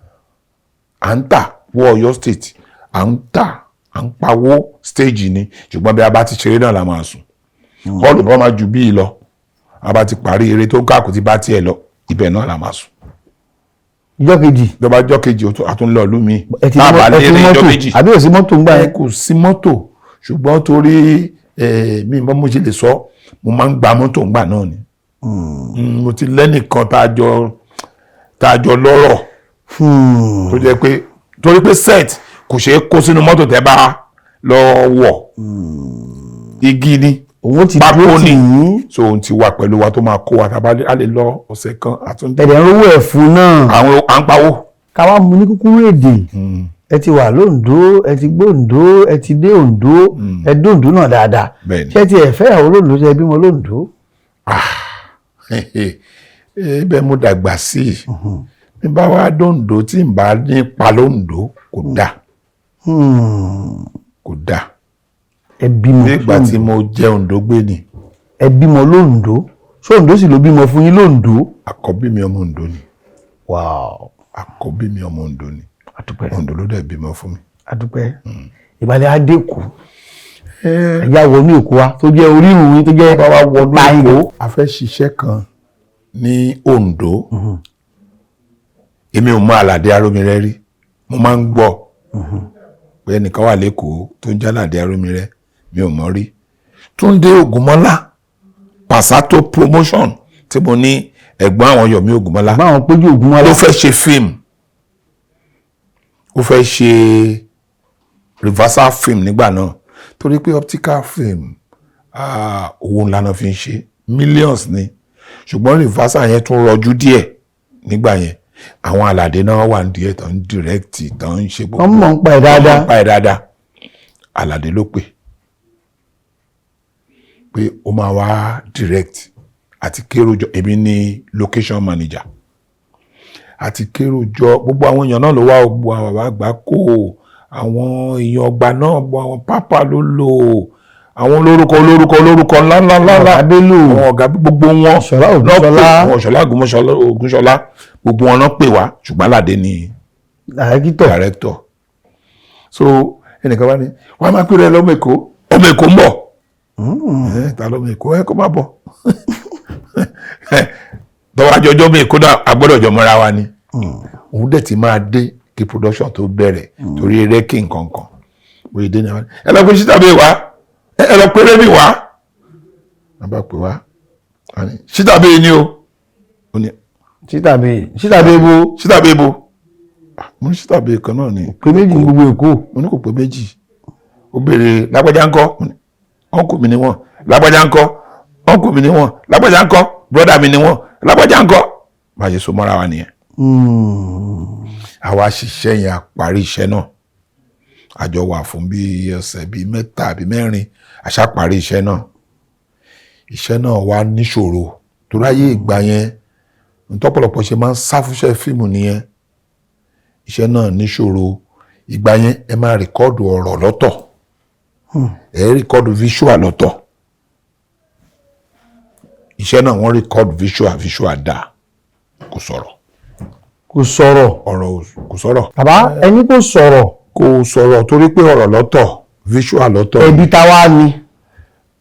à ń tà wọ Ọ̀yọ́ State, à ń tà, à ń pawó stage ni, ṣùgbọ́n bí a bá ti ṣeré náà la máa sùn. Hall bá máa ju bíi lọ, a bá ti parí eré tó káàkó ti bá tiẹ̀ lọ, ibẹ̀ náà la máa sùn. Ìjọ́ kejì. Ìjọba ọjọ́ kejì, a tún lọ ìlú mi. Ẹ ti Tá a bá ẹ ti lérè ní ìjọ́ mọ́tò méjì. Àbí ò sí mọ́tò ń gbà Ẹ yẹn? Kò sí mọ́tò, ṣùgbọ́n torí mi mọ́ mo ṣe lè sọ, mo máa ń gba mọ́tò ńgbà náà ni. Mo ti lẹ́nìkan tá a jọ lọ́rọ̀ tó jẹ́ pé torí pé set kò ṣeé kó sínú mọ́tò, tẹ́ bá lọ wọ̀, igi ni, Òun ti pákó dúró tì ni. yín. So òun ti wà pẹ̀lú wa tó máa kó wa tá a bá a lè lọ ọ̀sẹ̀ kan àtúndé. Ẹ̀dẹ̀ ń rówó ẹ̀ fún náà. Àwọn à ń pawó. Ká wá mú ní kúkúrú èdè, ẹ ti wà lóńdó, ẹ ti gbóǹdó, ẹ ti dé Oǹdó, ẹ dóǹdó náà dáadáa. Bẹ́ẹ̀ni. Ṣé ti ẹ fẹ́ ìyàwó lóńdó? Ṣe bímọ lóńdó? Ibẹ̀ mo dàgbà sí i. Bí bá wá dòǹdó tí n bá nípa lóńdó, kò dáa, kò dáa. Ẹ bímọ Nígbà tí mo jẹ́ Oǹdó gbé ni. Ẹ bímọ lóńdó, ṣé Oǹdó sì ló bímọ fún yín lóńdó? Àkọ́bí mi, ọmọ Oǹdó ni. Wow. Àkọ́bí mi, ọmọ Oǹdó ni. Àdúpẹ́. Oǹdó ló dẹ̀ bímọ fún mi. Àdúpẹ́. Ìbàlẹ̀ adékù, ẹ̀yà wọnú Èkó wa tó jẹ́ orírun yín tó jẹ́ Bá wa wọnú Báyìí. Èkó, a fẹ́ ṣiṣẹ́ kan ní Oǹdó. Èmi ò mọ Àlàdé Arómirẹ́ rí. Mo máa ń gbọ́ pé ẹnìkan wà lẹ́kọ̀ọ́ tó ń jẹ́ Àlàdé Arómirẹ́, mi ò mọ̀ rí. Túndé Ògúnmọ́lá, Pàṣátó Promotion tí mo ní, ẹ̀gbọ́n àwọn Yọ̀mí Ògúnmọ́lá, báwọn péjú Ògúnmọ́lá, ló fẹ́ ṣe fíìmù. Ó fẹ́ ṣe reversal film nígbà náà, torí pé optical film, owó ńlá náà fi ń ṣe, millions ni, ṣùgbọ́n reversal yẹn tún rọjú díẹ̀ nígbà yẹn. Àwọn Àlàdé náà wà ní díẹ̀ tó ń direct, tó ń ṣe gbogbo. Wọ́n mọ̀ ń pa ẹ̀ dáadáa. Wọ́n mọ̀ ń pa ẹ̀ dáadáa. Àlàdé ló pè pé ó máa wá direct àti kéròjọ. Èmi ní location manager àti kéròjọ. Gbogbo àwọn èèyàn náà ló wá, gbogbo àwọn bàbá àgbà kó àwọn èèyàn ọgbà náà, gbogbo àwọn pápá ló lò, àwọn olórúkọ olórúkọ olórúkọ ńláńlá ńláńlá. Ọ̀gá Bello. Àwọn ọ̀gá, gbogbo wọn Ṣọlá náà pè. Ògúnṣọlá. Àwọn Ṣọlá Ògúnṣọlá, gbogbo wọn náà pè wá, ṣùgbọ́n Aládé ni director. Director. So ẹnìkan bá ní wàá máa pèrè lọ́mọ Èkó, ọmọ Èkó ń bọ̀. Ẹ ta lọ́mọ Èkó, ẹ kó má bọ̀ tọ́wọ́ àjọjọ́ mi Èkó náà, a gbọ́dọ̀ jọ mọ́ra wa ni. Òun dẹ̀ ti máa dé kí production tó bẹ̀rẹ̀, torí eré kí nǹkan kan bóyá dé ní àwọn. Ẹ lọ pé síta bẹ́ẹ̀ wá, ẹ lọ péré mi wá. Wọ́n bá pè wá, wọ́n ní síta bẹ́ẹ̀ ni o. Ó ní Síta bẹ́ẹ̀ bo? Síta bẹ́ẹ̀ bo? Ah, mo ní síta bẹ́ẹ̀ kan náà ni. Pé méjì ní gbogbo Èkó. Mo ní kò pé méjì. Ó béèrè lágbájá ńkọ́? Mo ní uncle mi ni wọ́n. Lágbájá ńkọ́? Uncle mi ni wọ́n. Lágbájá ńkọ́? Brother mi ni wọ́n. Lágbájá ńkọ́? Bá a ṣe so mọ́ra wa nìyẹn. Àwa ṣiṣẹ́ yẹn, a parí iṣẹ́ náà. Àjọ wà fún bí ọ̀sẹ̀ bíi 3 àbí 4, àṣà parí iṣẹ́ náà. Iṣẹ́ náà wá níṣòro, torí ayé ìgbà yẹn, ntọ́pọ̀lọpọ̀ ṣe máa ń sá fúnṣẹ́ fíìmù nìyẹn. Iṣẹ́ náà níṣòro. Ìgbà yẹn, ẹ máa record ọ̀rọ̀ lọ́tọ̀, ẹ record visual lọ́tọ̀. Iṣẹ́ náà, wọ́n record visual, visual dáa, kò sọ̀rọ̀. Kò sọ̀rọ̀. Ọ̀rọ̀ kò sọ̀rọ̀. Bàbá, ẹni kò sọ̀rọ̀. Kò sọ̀rọ̀ torí pé ọ̀rọ̀ lọ́tọ̀, visual lọ́tọ̀. Ẹbí táwa ni.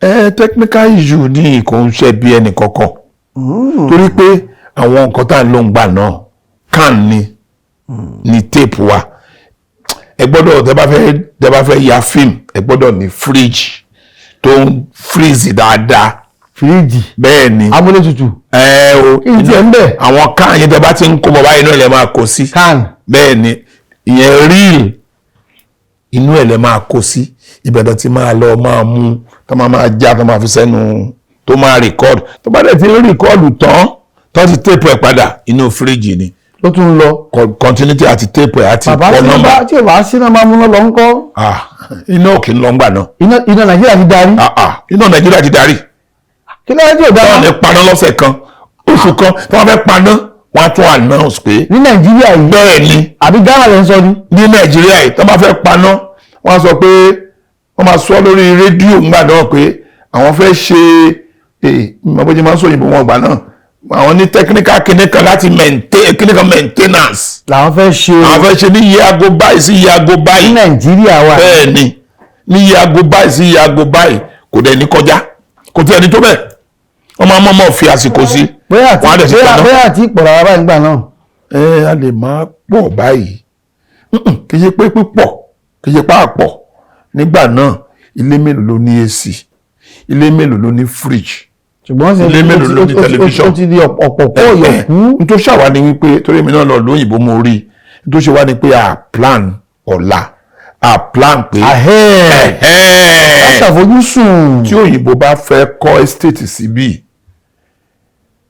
Ẹ technical issue ní, kò ń ṣe bí ẹnì kankan, torí pé àwọn nǹkan tá à ń lò ń gbà náà can ni tape wa. Ẹ gbọ́dọ̀, tẹ́ bá fẹ́ ya film, ẹ gbọ́dọ̀ ní fridge tó ń freeze dáadáa. Fíríjì? Bẹ́ẹ̀ ni. Amúlétutù? Ẹ o. Kí n tiẹ̀ ń bẹ̀? Àwọn can yẹn, tẹ́ bá ti ń kó bọ̀ báyìí, inú ẹ̀ lẹ́ máa kó sí. Can? Bẹ́ẹ̀ ni, ìyẹn reel, inú ẹ̀ lẹ́ máa kó sí. Ibẹ̀ tó ti máa lọ máa mú, tó máa máa já, tó máa fi sẹ́nu, tó máa record. Tó bá dẹ̀ ti ń record tán, tó ti tape ẹ̀ padà, inú fíríjì ni Ló tún lọ. Continuity àti tape ẹ̀ àti Bàbá, kọ tí ó nọ́mbà. bá tí ò bá síná máa múná lọ ńkọ́? Ah, iná ò kì í lọ ńgbà náà. Iná Nàìjíríà ti darí? Ah ah, iná Nàìjíríà ti darí. Kí ló dé tí ò dára? Wọ́n lè paná lọ́sẹ̀ kan, oṣù kan. Tí wọ́n fẹ́ paná, wọ́n á tún announce pé Ní Nàìjíríà yìí? Bẹ́ẹ̀ ni. Àbí Ghana lẹ́ ń sọ ni? Ní Nàìjíríà yìí, tí wọ́n bá fẹ́ paná, wọ́n á sọ pé, wọ́n máa sọ lórí rédíò ńgbà náà pé àwọn fẹ́ ṣe Ee, mo bó ṣe máa ń sọ òyìnbó wọn gbà náà, àwọn ní technical kinní kan láti maintain kinní kan, maintenance Làwọn fẹ́ ṣe. Àwọn fẹ́ ṣe ní iye aago báyìí sí iye aago Ní báyìí. Nàìjíríà wa. Bẹ́ẹ̀ ni, ní iye aago báyìí sí iye aago báyìí, kò dẹ̀ ní kọjá, kò tí ẹni tó bẹ́ẹ̀, wọ́n máa mọ̀ọ́mọ̀ fi àsìkò sí. Bóyá àti Wọ́n á dẹ̀ sí bóyá paná. Bóyá àti ìpọ̀rọ̀ ara báyìí nígbà náà. Ẹ a lè máa pọ̀ báyìí. Kì í ṣe pé pípọ̀, kì í ṣe pàápọ̀ nígbà náà. Ilé mélòó ló ní AC? Ilé mélòó ló ní fridge? Ṣùgbọ́n ṣe Ilé mélòó ló ní tẹlifíṣàn? Ó ti di ọ̀pọ̀ kó ọ̀yọ̀kú. N tó ṣàwá ni wípé, torí èmi náà lọ lóyìnbó, mo rí i, n tó ṣe wá ni pé a plan ọ̀la, a plan pé Ahẹ́. Ẹ̀hẹ́n. Ṣàfojúsùn. Tí òyìnbó bá fẹ́ kọ́ estate síbí,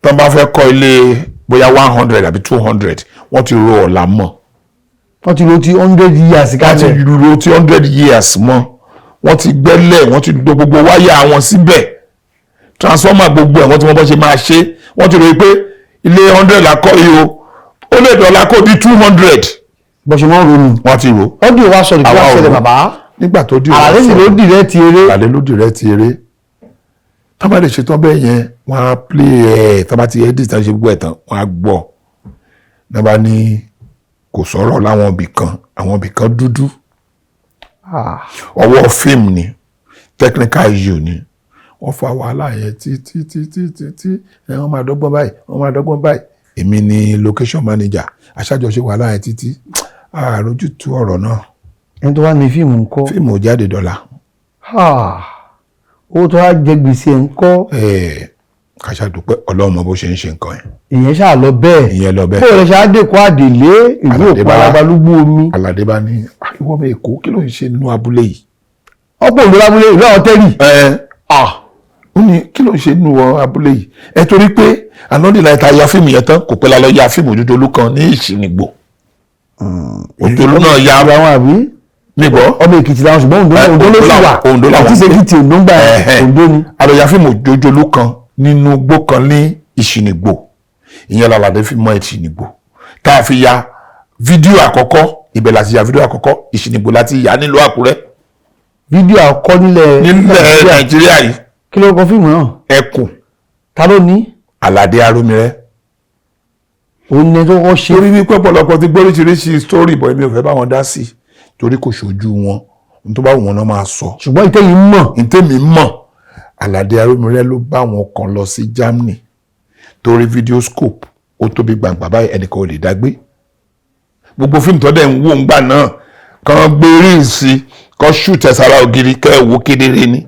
tán bá fẹ́ kọ́ ilé bóyá 100 àbí 200, wọ́n ti ro ọ̀la mọ́. Wọ́n ti lo ti 100 years Wọ́n ti kalẹ̀. ro ti 100 years mọ́. Wọ́n ti gbẹ́lẹ̀, wọ́n ti do gbogbo wáyà wọn síbẹ̀, transformer, gbogbo ẹ̀, wọ́n ti mọ bọ́ ṣe máa ṣe. Wọ́n ti rò pé ilé 100 la kọ́ yìí o, ó lè dọ̀la kó di 200. Bó ṣe máa ń ronú. Wọ́n ti rò. Ọdún wa sọ̀rọ̀, kí Àwa wọ́n ò ṣẹlẹ̀ rò. bàbá. Nígbà tó di Àlàyé sì ló dìrẹ́ ti eré. Àlàdé ló dìrẹ́ ti eré. Tá bá lè ṣetán bẹ́ẹ̀ yẹn, wọ́n á play ẹ̀. Tá bá ti edit, tá ṣe gbogbo ẹ̀ tán, wọ́n á gbọ́ náà, bá ní kò sọ̀rọ̀ láwọn ibì kan, àwọn ibì kan dúdú. Ọwọ́ fíìmù ni, technical issue ni. Wọ́n fa wàhálà yẹn tí tí tí tí tí ẹ wọ́n máa dọ́gbọ́n báyìí, wọ́n máa dọ́gbọ́n báyìí. Èmi ni location manager aṣáájọṣe wàhálà yẹn títí àròjútu ọ̀rọ̀ náà. Ẹni tó wá ní fíìmù ńkọ́? Fíìmù ò jáde dọ́là. Owó tó wá jẹ gbèsè ẹ̀ ńkọ́? Ẹ̀ẹ́, kàṣà dúpẹ́, Ọlọ́run mọ bó ṣe ń ṣe nǹkan yẹn. Ìyẹn ṣáà lọ bẹ́ẹ̀. Ìyẹn lọ bẹ́ẹ̀. Kó o lè ṣe àdèkọ́ àdèlé ìlú Àlàdé òkú alábalúgbú omi. Àlàdé bá ní, "Ah, ìwọ ọmọ Èkó, kí ló ń ṣe nínú abúlé yìí?" Ọ̀pọ̀ òǹdó lábúlé ìlú àwọn tẹ́rì. Ẹ ó ní, "Kí ló ń ṣe nínú abúlé yìí?" Ẹ torí pé anọ́dìlà ìta ya fíìmù yẹn tán, kò pẹ́ la lọ ya fíìmù Òjòjòlú kan ní Ìṣìnìgbò. Òjòjòlú náà ya. Ìlú àwọn àbí? Níbọ̀. Ọmọ Èkìtì làwọn, ṣùgbọ́n Oǹdó Ẹ, Oǹdó ló sì wà. Oǹdó làwọn. Àti Èkìtì, Oǹdó ń gbà. Ẹ̀hẹ́. Oǹdó ni. A lọ ya fíìmù Òjòjòlú kan nínú igbó kan ní Ìṣìnìgbò. Ìyẹn làlàdé fi mọ Ìṣìnìgbò tá a fi ya fídíò àkọ́kọ́. Ibẹ̀ láti ya fídíò àkọ́kọ́, Ìṣìnìgbò láti ya nílùú Àkúrẹ́. Fídíò àkọ́kọ́ nílẹ̀ Nílẹ̀ Nàìjíríà yìí. Kí ló kọ fíìmù náà? Ẹkùn. Ta ló ní? Àlàdé Arómirẹ́. Òun ni tó kọ́ ṣe. Torí wípé ọ̀pọ̀lọpọ̀ ti gbóríṣiríṣi story bọ̀, èmi ò fẹ́ bá wọn dá sí torí kò ṣojú wọn. Ohun tó bá wù wọn náà máa sọ. Ṣùgbọ́n ìtẹ́yìn mọ̀. Ntẹ́mi mọ̀, Àlàdé Arómirẹ́ ló bá wọn kan lọ sí Germany torí videoscope ó tóbi gbàǹgbà báyìí, ẹnìkan ò lè dágbé. Gbogbo fíìmù tó dẹ̀ ń wò ńgbà náà kàn gbé ríǹsì kàn shoot ẹ̀ sára ògiri kẹ́ ẹ̀ wò kedere ni.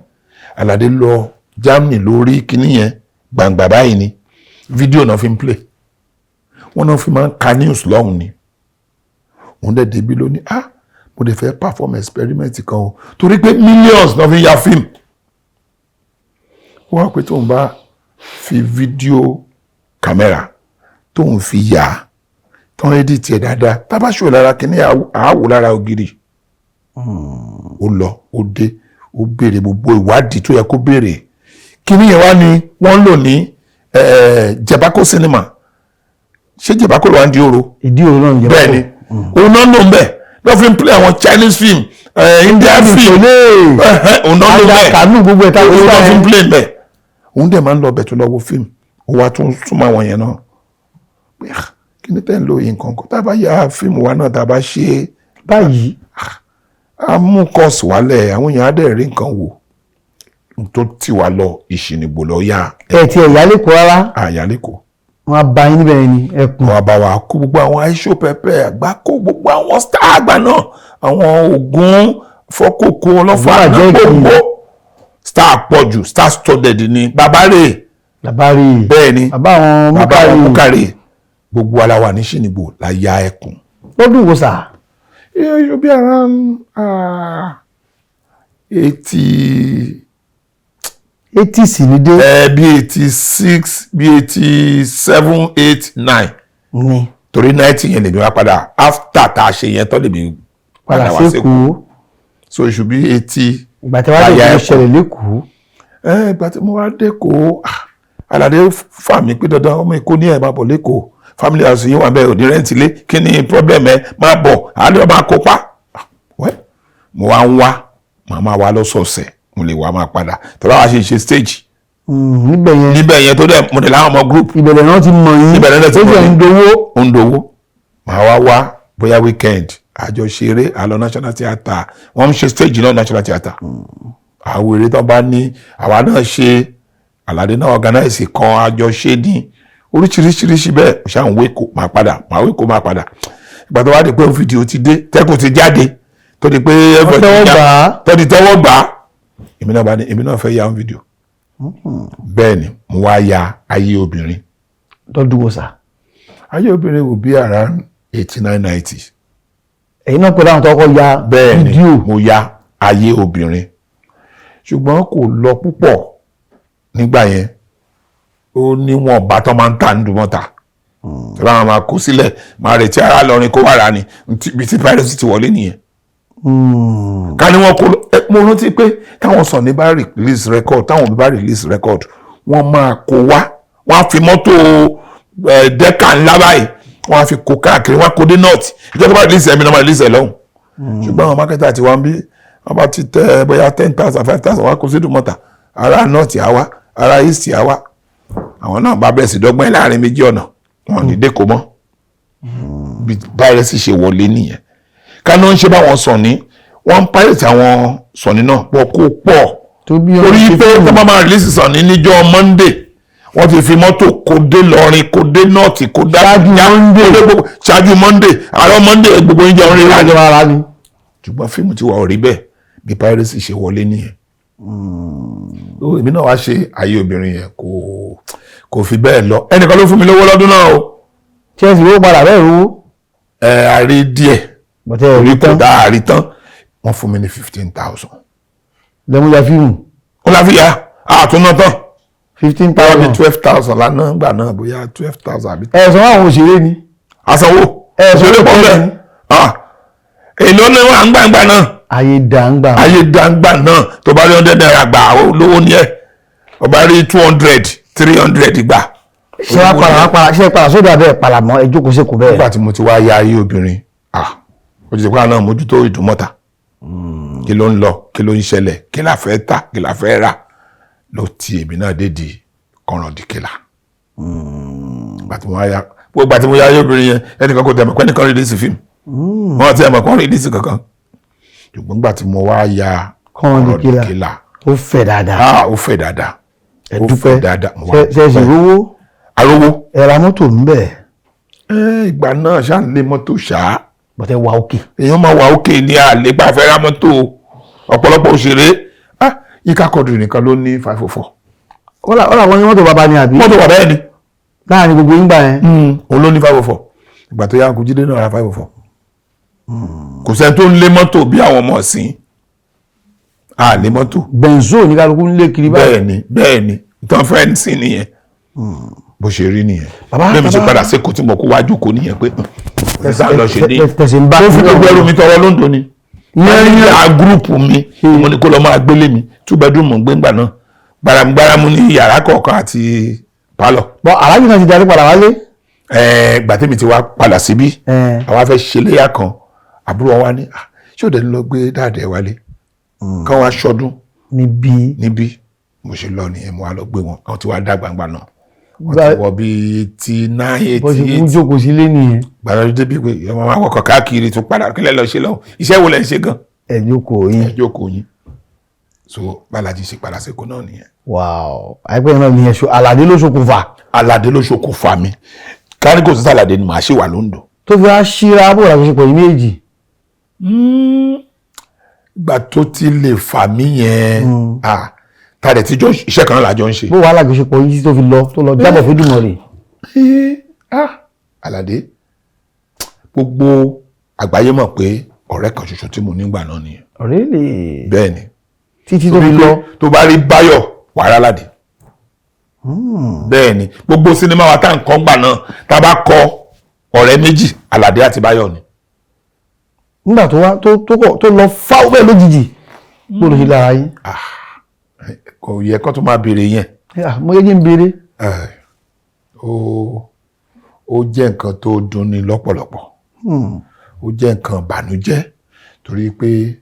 Àlàdé lọ Germany lórí kíní yẹn, gbàǹgbà báyìí ni fídíò náà fi ń play. Wọ́n náà fi máa ń ka news lọ́hùn ni. Òun dẹ̀ débi lónìí, "Ah, mo dẹ̀ fẹ́ perform experiment kan o," torí pé millions náà fi ń ya fíìmù. Wọ́n á pé tóun bá fi fídíò kámẹ́rà tóun fi yà á tán, edit ẹ̀ dáadáa, tábà ṣòwò lára kínní, àáwò lára ògiri. Ó lọ, ó dé, ó béèrè gbogbo ìwádìí tó yẹ kó béèrè. Kínní yẹn wá ní wọ́n ń lò ní Jebako cinema. Ṣé Jebako ló wà ń di oro? Ìdí òru náà ń jẹ́. Bẹ́ẹ̀ ni, òun náà ló ń bẹ̀ lọ́ fi ń play àwọn Chinese film, Indian film. Ìṣòlè. Òun náà ló ń bẹ̀. Àdàkànú gbogbo ẹ̀ tá Òun náà fi ń play bẹ̀. Òun dẹ̀ máa ń lọ bẹ̀ tó lọ wo fíìmù. Ó wá tún súnmọ́ àwọn yẹn náà pé, "Ah, kí ni tẹ́ ń lo yìí nǹkan kan? Tá a bá ya fíìmù wa náà, tá a bá ṣe é báyìí." Á mú kọ́ọ̀sì wálẹ̀, àwọn èèyàn á dẹ̀ rí nǹkan wò. Tó tì wá lọ Ìṣìnìgbò lọ yá. Ẹ ti ẹ̀yà lẹ́kọ̀ọ́ rárá? Àyálẹ́kọ̀ọ́. Wọn á bá yín níbẹ̀ ni ẹkùn. Wọn bá wa kó gbogbo àwọn aṣọ pẹpẹ àgbà, kó gbogbo àwọn star àgbà náà, àwọn Ògún fọkókó ọlọ́fà Ògún náà àjẹ́. Gbogbo star pọ̀ jù, star studded ni bàbá rè. Bàbá rè. Bẹ́ẹ̀ ni. Bàbá àwọn Bàbá àwọn Múkàrí. Múkàrí. Gbogbo ara wa ní Ṣìnìgbò la ya ẹkùn. Lọ́dún wo sà? Yóò bí around 80. 80 sì ní dé. Ẹ bí 86, bí 87, 8, 9. Ni. Torí 90 yẹn lèmi wá padà, after tá a ṣe yẹn tán lèmi padà wá. sékòó. So it should be 80. Ìgbà tí wàá dé, Láyà kí ló ẹkùn. ṣẹlẹ̀ lẹ́kọ̀ọ́? Ẹ ìgbà tí mo wá dẹ́kọ̀ọ́, Àlàdé fà mí pé dandan, ọmọ Èkó ní ẹ̀ máa bọ̀ lẹ́kọ̀ọ́, family house yìí wà bẹ́ẹ̀, ò ní rent ilé, kí ni problem ẹ? Máa bọ̀, àlẹ́ máa kópa. Wẹ́ mo wá ń wá, màá máa wá lọ́sọ̀ọ̀sẹ̀, mo lè wá máa padà tọ́lá wá ṣe ṣe stage. Níbẹ̀ yẹn. Níbẹ̀ yẹn tó dẹ̀ mo dẹ̀ láwọn ọmọ group. Ìbẹ̀rẹ̀ náà ti mọ̀ yín. Ìbẹ̀rẹ̀ náà ti ó mọ̀ jẹ́ mí. ń dowó. Ó ń dowó. Màá wá wá bóyá weekend, àjọ ṣeré, àlọ National Theatre. Wọ́n ń ṣe stage náà, National Theatre. Àwọn eré tó bá ní àwa náà ṣe, Àlàdé náà organize kan, àjọ ṣe ní oríṣiríṣiríṣi bẹ́ẹ̀. Ṣáà ń wéko máa padà, máa wéko máa padà. Ìgbà tó wá di pé fídíò ti dé, tẹ́kùn ti jáde, tó di pé Wọ́n tẹ́wọ́ gbà á. tó di tẹ́wọ́ gbà á, èmi náà bá ní èmi náà fẹ́ ya fídíò. Bẹ́ẹ̀ ni mo wá ya Ayé Obìnrin. Lọ́dún wo sà? Ayé Obìnrin will be around 89, 90. Ẹ̀yin náà pẹ̀lú àwọn tó kọ́ ya Bẹ́ẹ̀ ni. fídíò. Mo ya Ayé Obìnrin, ṣùgbọ́n kò lọ púpọ̀ nígbà yẹn. Ó níwọ̀n bá tán máa ń tà ní Ìdúmọ̀tà tí wọ́n máa kó sílẹ̀, máa retí ara lọrin kó wà rà ní ibi tí piracy ti wọlé nìyẹn. Ká ní wọn kó mo rántí pé táwọn Sunny bá release record, táwọn òbí bá release record, wọ́n máa kó wá, wọ́n á fi mọ́tò dẹ́ka ńlá báyìí, wọ́n á fi kó káàkiri, wọ́n á kó dé north. Ìjọba tó bá release ẹ̀mí náà máa release ẹ̀ lọ́hùn. Ṣùgbọ́n àwọn marketer ti wá ń bí, wọ́n bá ti tẹ bóyá 10,000, 5,000, wọ́n á kó sí Ìdúmọ̀tà. Ará north á wá, ará east á wá, àwọn náà bá bẹ̀rẹ̀ sí dọ́gbọ́n ẹ̀ láàrin méjì ọ̀nà, wọn ò ní dẹ́kọ̀ mọ́. Bí piracy ṣe wọlé nìyẹn. Ká ló ń ṣe báwọn Sunny, wọ́n ń pirate àwọn Sunny náà pọ̀, kó pọ̀. Tó bí Torí pé tó bá máa release Sunny níjọ́ Monday, wọ́n ti fi mọ́tò kó dé lọrin, kó dé north, kó dá Ṣáájú Monday. kó dé gbogbo ṣáájú Monday. Àárọ̀ Monday, gbogbo oúnjẹ orin rà Ìrìnàjò ara ni. Ṣùgbọ́n fíìmù tí wà ò rí bẹ́ẹ̀. Bí piracy ṣe wọlé nìyẹn. Ó, èmi náà wá ṣe Ayé Obìnrin yẹn, kò fi bẹ́ẹ̀ lọ. Ẹnìkan ló fún mi lówó lọ́dún náà o. Chelsea ló padà bẹ́ẹ̀ rówó. Ẹ àrí díẹ̀. Bọ̀tẹ́ ẹ̀rí Orí kò tán. dá àrí tán. Wọ́n fún mi ní 15,000. Lẹ́mú ya fíìmù. Ó láfi yá àtúná tán. 15 Bóyá bí thousand. 12,000 lánàá gbà náà, bóyá 12,000 àbí. Ẹ̀ sọ àwọn òṣèré ni. Àsanwó. Ẹ sọ Òṣèré pọ̀ pé bẹ́ẹ̀. Ah, èló ni wọ́n à ń gbàngbà náà? Ayé dàǹgbà. Ayé dàngbà náà, tó bá rí ₦100 gbà, lówó ní ẹ̀. Tó bá rí 200, 300 gbà. Ṣé wàá padà, wàá padà, ṣé padà sódò abẹ́ palamọ́, ẹ jókòó sí kò bẹ́ẹ̀? Nígbà tí mo ti wá ya Ayé Obìnrin, ah, ó ti ṣe pé àwọn náà mójútó Ìdúmọ̀tà, kí ló ń lọ, kí ló ń ṣẹlẹ̀, kí la fẹ́ tà, kí la fẹ́ rà, ló ti èmi náà dé di kọ̀rọ̀dìkìlà. Ìgbà tí mo wá ya, gbogbo ìgbà tí mo ya Ayé Obìnrin yẹn, ẹnìkan kò tẹ̀ mọ̀ pé ẹnìkan release fíìmù, wọn ti ẹ̀ mọ̀ kọ́ release kankan. Ṣùgbọ́n nígbà tí mo wá ya Kọ̀rọ̀dìkìlà, Kọ̀rọ̀dìkìlà, ó fẹ̀ dáadáa. Ah, ó fẹ̀ dáadáa. Ẹ Ó dúpẹ́. fẹ̀ dáadáa. Mo wá Ṣe ṣe rówó? Arówó. Ẹ ra mọ́tò ń bẹ̀? Ẹ, ìgbà náà ṣáà ń lé mọ́tò ṣáá. Bọ̀tẹ́ wà òkè. Èèyàn máa wà òkè ní àlégbà fẹ́ ra mọ́tò. Ọ̀pọ̀lọpọ̀ òṣèré, ah, Yínká Quadri nìkan ló ní 504. Ó làwọn ní mọ́tò bàbá ni àbí? Mọ́tò wà bẹ́ẹ̀ ni. Láàrin gbogbo yín gbà yẹn. Òun ló ní 504. Ìgbà tó yá, Jídé náà ra 504. Kò sẹ́ni tó ń lé mọ́tò bí àwọn ọmọ ọ̀sìn à lé mọ́tò. Benzo ní kálukú ń lé kiri báyìí. Bẹ́ẹ̀ ni, bẹ́ẹ̀ ni, tán fẹ́ sí nìyẹn, bó ṣe rí nìyẹn. Bàbá- Bẹ́ẹ̀ mi ṣe bàbá- padà sékòó tí mo kó wájú kó nìyẹn pé ọ̀sán lọ ṣe dé. Tẹ̀sí ń bá. Tó fi gbogbo ẹrù mi tọrọ lóńdó ni yẹn group mi, mo ní kó lọ máa gbélé mi, two bedroom mo ń gbé ńgbà náà, gbàràmgbàràmù ní yàrá kọ̀ọ̀kan àti pálọ̀. Bọ́ aláàjì náà ti darí padà wálé. Ẹ̀ẹ́, gbà tèmi ti wá padà síbí, Ẹ̀. àwa fẹ́ ṣe léyà kan. Àbúrò wa ní, "Ah, ṣé òde ń lọ gbé dáàdẹ̀ wálé kán wá ṣọdún Níbi. níbí?" Mo ṣe lọ nìyẹn, mo wá lọ gbé wọn. Àwọn tí wàá dá gbangba náà, wọ́n ti wọ bíi 89, Bó ṣe 88. kú jókòó sílé nìyẹn. Gbàdúrà débi pé ìyá máa wọkọ̀ káàkiri tún padà. Kílẹ̀ lọ ṣe lọ́hùn? Iṣẹ́ wo lẹ̀ ń ṣe gan? Ẹ jókòó yín. Ẹ jókòó yín. So balaji ṣe padà sẹ́kọ̀ọ́ náà nìyẹn. Wow, àìpẹ́ náà nìyẹn ṣo Àlàdé ló ṣokùnfà. Aládé ló ṣokùnfà mi. Kárí kò sí sàlàdé ni màá ṣì wà lóńdó. Tó fi wá ṣíra bó làjọṣepọ̀ yìí méjì. Ìgbà tó ti lè fà mí yẹn, ah, tá a dẹ̀ ti jọ iṣẹ́ kan náà lájọ ń ṣe. Bó wàá làjọṣepọ̀ yìí tó fi lọ, tó lọ jábọ̀ f'Édùmarè? Ah, Aládé, gbogbo àgbáyé mọ̀ pé ọ̀rẹ́ kan ṣoṣo tí mo nígbà náà nìyẹn. Really? Bẹ́ẹ̀ ni. Títí tó fi lọ. Tó bá rí Báyọ̀, wàrà Aládé. Bẹ́ẹ̀ ni, gbogbo sinimá wa tá à ń kọ́ gbà náà, tá a bá kọ ọ̀rẹ́ méjì, Aládé àti Báyọ̀ ni. Nígbà tó wá tó kọ̀ tó lọ fáwọn bẹ́ẹ̀ lójijì, bó ló ṣe lára yín? Kò yẹ kó tó máa béèrè yẹn. Ah, mo yẹ kí n béèrè. Ó jẹ́ nǹkan tó dunni lọ́pọ̀lọpọ̀. Ó jẹ́ nǹkan ìbànújẹ́ torí pé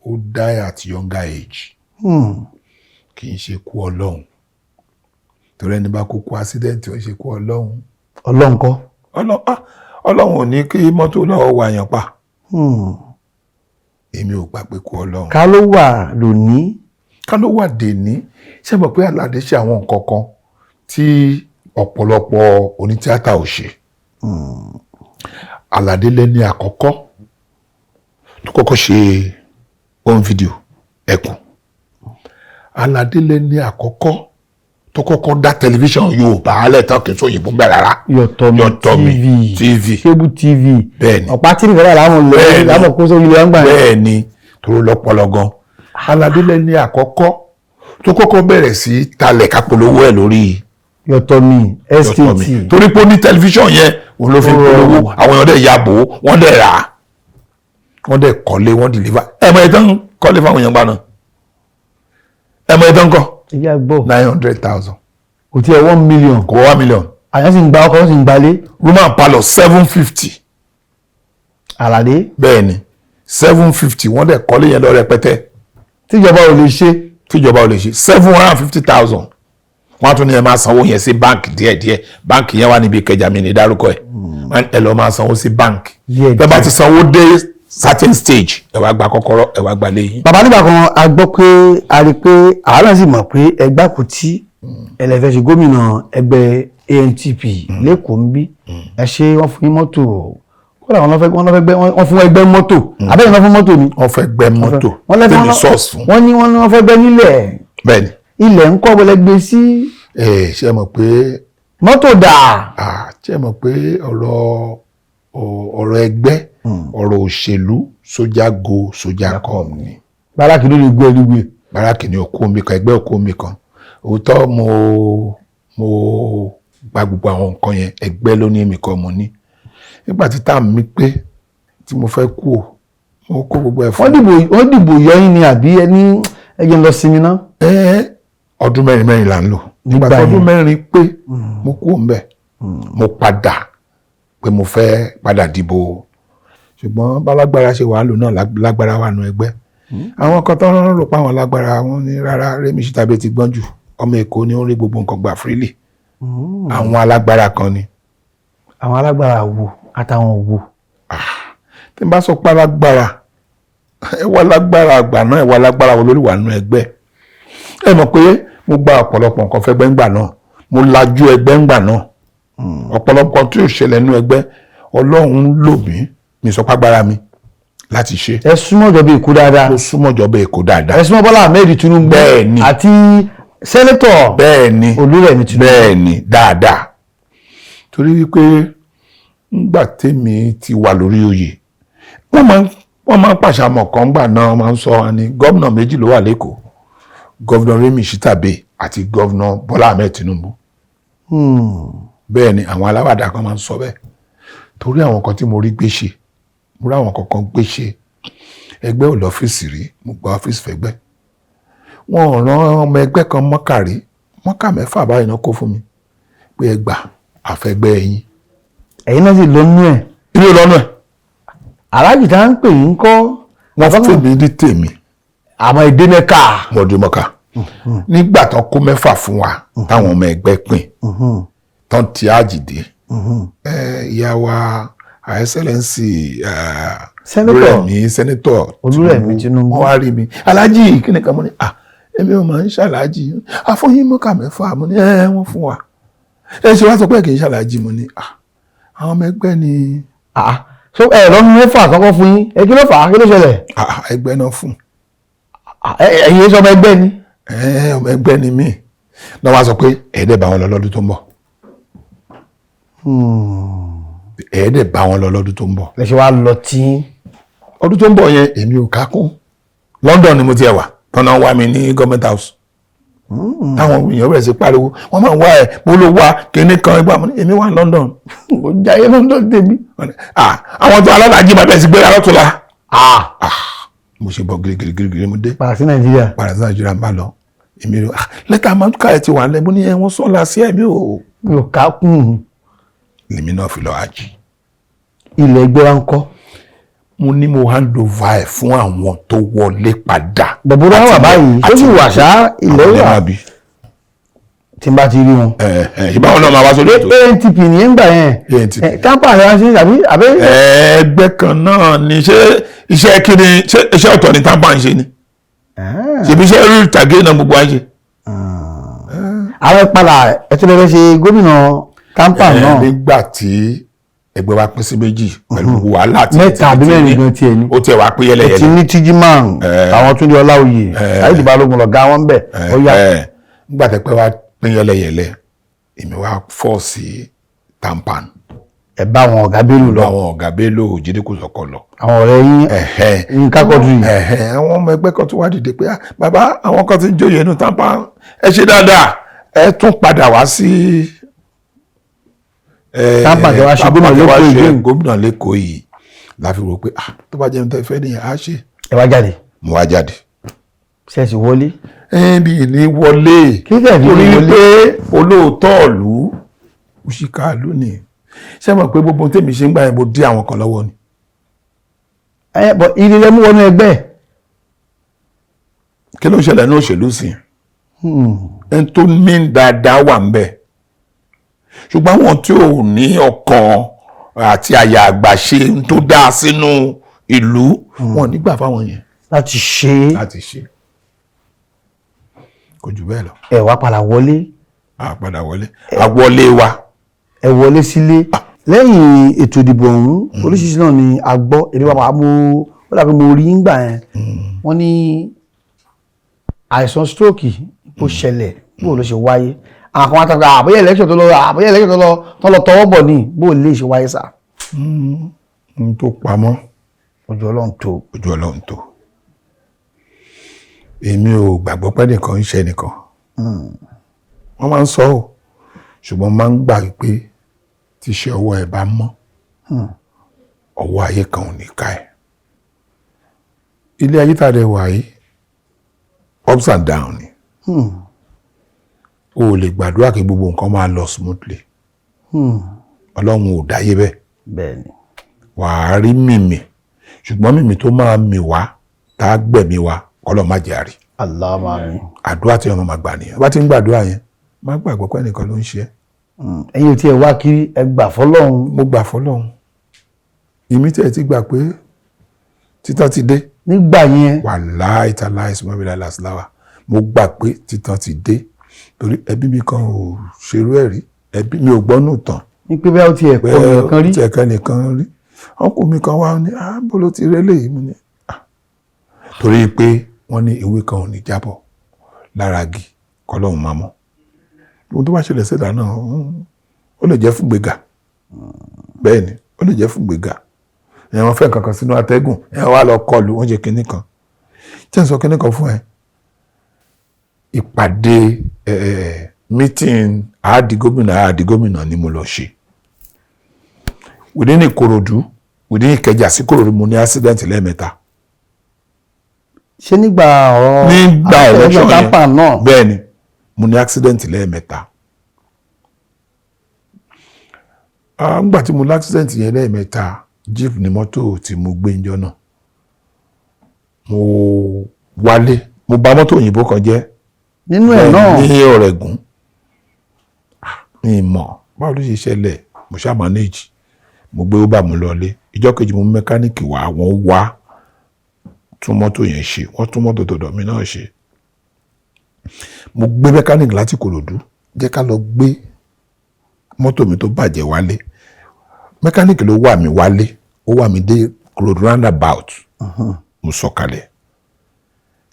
ó die at younger age. Kì í ṣe kú Ọlọ́run. Torí ẹni bá kú kú accident, ó ṣe kú Ọlọ́run. Ọlọ́run kọ́. Ọlọ́run ò ní kí mọ́tò lọ́wọ́ wà yàn pa. Èmi ò gbà pé kú Ọlọ́run. Ká ló wà lónìí. Ká ló wà dèní. Ṣé mọ̀ pé Aládé ṣe àwọn nǹkan kan tí ọ̀pọ̀lọpọ̀ onítíátà ò ṣe? Aládé lẹ́ni àkọ́kọ́ tó kọ́kọ́ ṣe home video ẹkùn. Aládé lẹ́ni àkọ́kọ́ tó kọ́kọ́ dá tẹlifíṣàn Yorùbá lẹ́tọ̀, kì í sóyìnbó bẹ́ẹ̀ rárá. Yọ̀tọ̀mí. Yọ̀tọ̀mí TV. TV. Cable TV. Bẹ́ẹ̀ni. Ọ̀pá tí nìkan láwọn lọ. Bẹ́ẹ̀ni. Láwọn kó sórí ilé ọgbà yẹn. Bẹ́ẹ̀ ni, tó lọ́pọlọ gan. Aládé lẹ́ni àkọ́kọ́ tó kọ́kọ́ bẹ̀rẹ̀ sí talẹ̀ kápolówó ẹ̀ lórí Yọ̀tọ̀mí. Yọ̀tọ̀mí. SKT. Torí pé ó ní tẹlifíṣàn yẹn, òun ló fi Ó rọrùn. polówó. Àwọn èèyàn dẹ̀ ya bò ó, wọ́n dẹ̀ rà á, wọ́n dẹ̀ kọ́lé, wọ́n deliver. Ẹ̀ mọ̀ ìtàn kọ́lé fáwọn èèyàn gbà náà, ẹ̀ mọ̀ ìtàn kọ́. Ìyá gbọ́. 900,000. Kò tiẹ̀ 1 million. Kò wá 1 million. Àyàn sì ń gba ọkọ̀, wọ́n sì ń gbalé. Room and parlour, 750. Àlàdé. Bẹ́ẹ̀ ni, 750. Wọ́n dẹ̀ kọ́lé yẹn lọ rẹpẹtẹ. Tíjọba ò lè ṣe. Tíjọba ò lè ṣe. 750,000. Wọ́n á tún ní ẹ máa sanwó yẹn sí báǹkì díẹ̀díẹ̀. Báǹkì yẹn wà níbi Ìkẹjà, mi ní dárúkọ ẹ̀. Wọ́n ní ẹ lọ́ọ́ máa sanwó sí báǹkì. Díẹ̀díẹ̀. Tẹ́ bá ti sanwó dé certain stage, ẹ wá gba kọ́kọ́rọ́, ẹ wá gba léyìn. Bàbá, nígbà kan a gbọ́ pé a rí i pé àárẹ̀ sì mọ̀ pé ẹgbẹ́ àkútí ẹlẹ́fẹ́ ṣe gómìnà ẹgbẹ́ ANTP lẹ́kọ̀ọ́ ń bí. Ẹ ṣe wọ́n fún yín mọ́tò, kódà wọ́n lọ́ fẹ́ gbẹ́, wọ́n fún ẹgbẹ́ mọ́tò, abẹ́yẹn lọ́ fún mọ́tò ni. Wọ́n fẹ́ gbẹ́ mọ́tò. Wọ́n lẹ́fẹ́ tèmi source fún. Wọ́n ní wọ́n ní wọ́n fẹ́ gbẹ́ nílẹ̀. Bẹ́ẹ̀ni. Ilẹ̀ ń kọ́ bọ́lẹ̀ gbé sí. Ẹ ṣe mọ̀ pé Mọ́tò dà. Ah, ṣe mọ̀ pé ọ̀rọ̀ ẹgbẹ́, ọ̀rọ̀ òṣèlú, sójà go, sójà come ni. Báràkì ló lè gbé ẹni gbé. Báràkì ni òkú omi kan, ẹgbẹ́ òkú omi kan. Òótọ́, mo gba gbogbo àwọn nǹkan yẹn. Ẹgbẹ́ ló ní, èmi kan mo ní. Nígbà tí tá mi pé tí mo fẹ́ kú ò, mo kó gbogbo ẹ̀ fún. Wọ́n dìbò yọ yín ni àbí ẹni ẹjẹ ń lọ sinmi ná? Ẹ ọdún mẹ́rin mẹ́rin là ń lò nígbà Nígbà tó ọdún yẹn. 4 pé, mo kú òun bẹ̀, mo padà pé mo fẹ́ padà dìbò, ṣùgbọ́n bálágbára ṣe wàá lò náà, lágbára wà nù ẹgbẹ́. Àwọn kan tó ń rò pé àwọn lágbára, wọn ní rárá, Rémi Ṣítàbí ti gbọ́n jù, ọmọ Èkó ni, ó ń rí gbogbo nǹkan gbà freely. Àwọn alágbára kan ni. Àwọn alágbára wo àtàwọn wo? Tí n bá sọ pé alágbára, ẹ wá lágbára àgbà náà, ẹ wá lágbára wo lórí wà nù ẹgbẹ́. Ẹ mọ̀ pé mo gba ọ̀pọ̀lọpọ̀ nǹkan fẹ́gbẹ́ ńgbà náà, mo lajú ẹgbẹ́ ńgbà náà. Ọ̀pọ̀lọpọ̀ tí ò ṣẹlẹ̀ nú ẹgbẹ́, Ọlọ́run lò mí, mi sọ pàgbára mi láti ṣe. Ẹ súnmọ́ ìjọba Èkó dáadáa. Mo súnmọ́ ìjọba Èkó dáadáa. Ẹ súnmọ́ Bọ́lá Ahmed Tinubu. Bẹ́ẹ̀ni. Àti sẹ́nẹ́tọ̀ Bẹ́ẹ̀ni. Olúrẹ̀mí Tinubu. Bẹ́ẹ̀ni, dáadáa, torí wípé ńgbà tèmi ti wà lórí oyè, wọ́n máa ń pàṣàmọ̀ kan ńgbà náà, wọ́n máa ń sọ wọn ní gómìnà méjì ló wà lẹ́kọ̀ọ́: Governor Rémi Ṣítàbé àti Governor Bọ́lá Ahmed Tinubu. Bẹ́ẹ̀ ni, àwọn aláwàdà kan máa ń sọ bẹ́ẹ̀, torí àwọn kan tí mo rí gbé ṣe, mo rí àwọn kankan gbé ṣe. Ẹgbẹ́ ò lọ́fíìsì rí, mo gba ọ́fíìsì fẹ́gbẹ́. Wọn ò rán ọmọ ẹgbẹ́ kan mọ́kà rí, mọ́kà mẹ́fà báyìí náà kó fún mi pé ẹ gbà àfẹ́gbẹ́ yín. Ẹ̀yin náà sì lọ nú ẹ̀. Ilé lọ́nà ẹ̀. Aláàjì tá ń pè yín kọ́. Wọ́n fún mi ní tèmi. Àmọ́ èdè mẹ́ka. Mo dé mọ́kà nígbà tán kó mẹ́fà fún wa táwọn ọmọ ẹgbẹ́ pín tán ti àjìdé. Ìyá wa, Her Excellency Senator. Olúrẹ̀mí, Senator Olúrẹ̀mí Tinubu. Wọ́n wá rí mi, "Aláàjì, kí ni kan?" Mo ní, "Ah, èmi ò máa ń ṣàlájì àfọyín mọ́kà mẹ́fà." Mo ní, "Ẹ wọ́n fún wa, ẹ ṣe wá sọ pé kì í ṣàlájì." Mo ní, "Ah, àwọn ọmọ ẹgbẹ́ ni." Ah, so ẹ lọ́nu mẹ́fà kọ́kọ́ fún yín, ẹ kí ló fà á? Kí ló ṣẹlẹ̀? Ah, ẹgbẹ́ náà fún. Ah, ẹ̀yin sọmọ ẹgbẹ́ ni. Ẹ ọmọ ẹgbẹ́ ni mí náà. Wá sọ pé ẹ̀ẹ́dẹ̀ bá wọn lọ lọ́dún tó ń bọ̀, ẹ̀ẹ́dẹ̀ bá wọn lọ lọ́dún tó ń bọ̀. Lẹ ṣe wá lọ tí. Ọdún tó ń bọ̀ yẹn, èmi ò kákún. London ni mo ti ẹ̀ wà tọ́nà wá mi ní government house, táwọn èèyàn bẹ̀rẹ̀ sí pariwo, wọ́n máa ń wá ẹ̀ bó ló wá kíní kan ẹgbẹ́ àmọ́ èmi wà London. Mo jayé London tèmi. Wọ́n ní, "Ah, àwọn tó alálàájì máa bẹ̀rẹ̀ sí gbéra lọ́tùnla." Ah. Mo ṣe bọ̀ girigirigiri, mo dé. Padà sí Nàìjíríà. Padà sí Nàìjíríà, ń bá lọ. Èmi rò, "Ah, lẹ́tà máa ń ká ẹ̀ ti wà lẹ́." Mo ní ẹ wọ́n sọ́la sí ẹ̀mí o. Mi ò ká kún. Lèmi náà fi lọ àjì. Ilẹ̀ ẹgbẹ́ wa ń kọ́? Mo ní mo hand over ẹ̀ fún àwọn tó wọlé padà. Bọ̀bọ̀dá wà báyìí tó sì wà ṣá ilẹ̀ Àwọn wà. ẹ̀ máa bí. Tí n bá ti rí wọn. Ẹ ẹ, ìbáwọn náà máa wá sórí ètò. ANTP nìyẹn ń gbà yẹn. ANTP. TAMPAN àti ṣe àbí. Ẹgbẹ́ kan náà ni. Ṣé iṣẹ́ kí ni? Ṣé iṣẹ́ ọ̀tọ̀ ni TAMPAN ń ṣe ni? Ṣèbí iṣẹ́ orí ìtàgé náà gbogbo wa ń ṣe. Àwọn ìpadà ẹtí lè fẹ́ ṣe gómìnà TAMPAN náà. Nígbà tí ẹgbẹ́ wa pín sí méjì pẹ̀lú wàhálà tí Mẹ́ta àbí mẹ́rin gan tiẹ̀ ni. Ó tiẹ̀ wá pín Ti yẹlẹyẹlẹ. ní tíjímàn, àwọn Túndé Ọláoyè, Saheed Balógun lọ̀gá wọn bẹ̀ ó yá. Nígbà tẹ́pẹ́ wa pín yẹlẹyẹlẹ, èmi wá force TAMPAN. Ẹ bá àwọn ọ̀gá Bello lọ. Àwọn ọ̀gá Bello, Jídé Kòsọ́kọ́ lọ. Àwọn ọ̀rẹ́ yín, Yínká Quadri. Àwọn ọmọ ẹgbẹ́ kan tó wá dìde pé, "Ah, bàbá, àwọn kan ti ń jóyè inú TAMPAN, ẹ ṣe dáadáa, ẹ tún padà wá sí TAMPAN tẹ wá ṣe gómìnà TAMPAN tẹ wá l'Ékòó ṣe yìí. Gómìnà l'Ékòó yìí." La fi rò pé, ah, tó bá jẹ́ ní tẹ́ fẹ́ nìyẹn, á ṣe. Ẹ wá jáde. Mo wá jáde. Ṣẹ́ẹ̀sì wọlé? Ẹbí ní wọlé. Kí lẹ̀ fi Torí wọlé? pé olóòótọ́ ìlú, òṣìkà ìlú ni. Ṣé mọ̀ pé gbogbo tèmi ṣe ń gbà yẹn, mo dí àwọn kan lọ́wọ́ ni. Ẹ bọ ilé lẹ́mú wọnú ẹgbẹ́. Kí ló ń ṣẹlẹ̀ ní òṣèlú sí ẹni tó ní dáadáa wà ń bẹ̀, ṣùgbọ́n àwọn tí ò ní ọkàn àti àyà àgbà ṣe ń tó dáa sínú ìlú, wọn ò ní gbà fáwọn yẹn láti ṣe é. Láti ṣe. Kò jù bẹ́ẹ̀ lọ. Ẹ wá padà wọlé. A padà wọlé, a wọlé wa. Ẹ wọlé sílé lẹ́yìn ètò ìdìbò ọ̀hún. Oríṣiríṣi náà ni a gbọ́. Èmi wà mo ó dàbí mo rí ńgbà yẹn, wọ́n ní àìsàn stroke bó ṣẹlẹ̀, bó ló ṣe wáyé. Àwọn kan wá tàbí àbóyá election tó lọ, àbóyá election tó lọ tọwọ́ bọ̀ ní bó lè ṣe wáyé sà. N tó pamọ́ Ojú Ọlọ́run tó. Ojú Ọlọ́run tó. Èmi ò gbàgbọ́ pé nìkan ń ṣe nìkan. Wọ́n máa ń sọ ọ́, ṣùgbọ́n máa ń gbà pé tíṣẹ́ ọwọ́ ẹ bá mọ́, ọwọ́ ayé kan ò ní ká ẹ̀. Ilé ayé tá a dẹ̀ wà yìí, ups and down ni. O ò lè gbàdúrà kí gbogbo nǹkan máa lọ smoothly. Ọlọ́run ò dáyé bẹ́ẹ̀. Wàá rí mímì, ṣùgbọ́n mímì tó máa mì wá tá a gbẹ̀mí wa, Ọlọ́run má jẹ́ àrí. Allahumma àmín. Àdúrà tí wọn máa gbà nìyẹn. Bá ti ń gbàdúrà yẹn, má gbàgbọ́ pé ẹnìkan ló ń ṣe é. Ẹ̀yin ò tiẹ̀ wá kiri, ẹ gbà fọlọ́run. Mo gbà fọlọ́run. Èmi tẹ̀ ti gbà pé títàn ti dé. Nígbà yẹn. Wàláì tàláì sùmọ́bìlà làṣìláwà, mo gbà pé títàn ti dé, torí ẹbí mi kan ò ṣerú ẹ̀ rí, ẹbí mi ò gbọ́nù tán. Ní pé bẹ́ẹ̀ ó tiẹ̀ pé kọ́ nìkan rí. Tí ẹ̀ka nìkan rí ọkùnrin mi kan wá ní, "Ah, bó ló ti rélé yìí?" Mo ní, "Ah." Torí pé wọ́n ní ewé kan ò ní jábọ̀ lára igi kọ́lọ́hún máa mọ́. Ohun tó bá ṣẹlẹ̀ síta náà, ó lè jẹ́ fún gbéga. Bẹ́ẹ̀ ni, ó lè jẹ́ fún gbéga. Ẹ̀ wọ́n fẹ́ nǹkan kan sínú atẹ́gùn, ẹ̀ wá lọ kọlù oúnjẹ kìíní kan tí ẹ̀ ń sọ kìíní kan fún ẹ. Ìpàdé ẹ̀ meeting àádì gómìnà, àádì gómìnà ni mo lọ ṣe within Ìkòròdú, within Ìkẹjà sí Ìkòròdú. Mo ní accident lẹ́ẹ̀mẹ́ta. Ṣé nígbà ọ̀rọ̀ Nígbà election yẹn. TAMPAN náà? Bẹ́ẹ̀ ni, mo ní accident lẹ́ẹ̀mẹ́ta. Ah, nígbà tí mo ní accident yẹn lẹ́ẹ̀mẹ́ta, jeep ni mọ́tò tí mo gbé ńjọ́ náà. Mo wálé, mo bà mọ́tò òyìnbó kan jẹ́. Nínú ẹ̀ náà? Ní Ọ̀rẹ́gùn. Ah, mi mọ̀ báwo ló ṣe ṣẹlẹ̀. Mo ṣáà manage, mo gbé uber, mo lọlé. Ìjọ́ kejì, mo mú mẹkáníìkì wá, wọ́n wá tún mọ́tò yẹn ṣe, wọ́n tún mọ́tò tọ̀dọ̀ mi náà ṣe. Mo gbé mẹkáníìkì láti Ìkòròdú, jẹ́ ká lọ gbé mọ́tò mi tó bàjẹ́ wálé. Mẹkáníìkì ló wà mí wálé, ó wà mí dé Ìkòròdú roundabout. Mo sọ̀kalẹ̀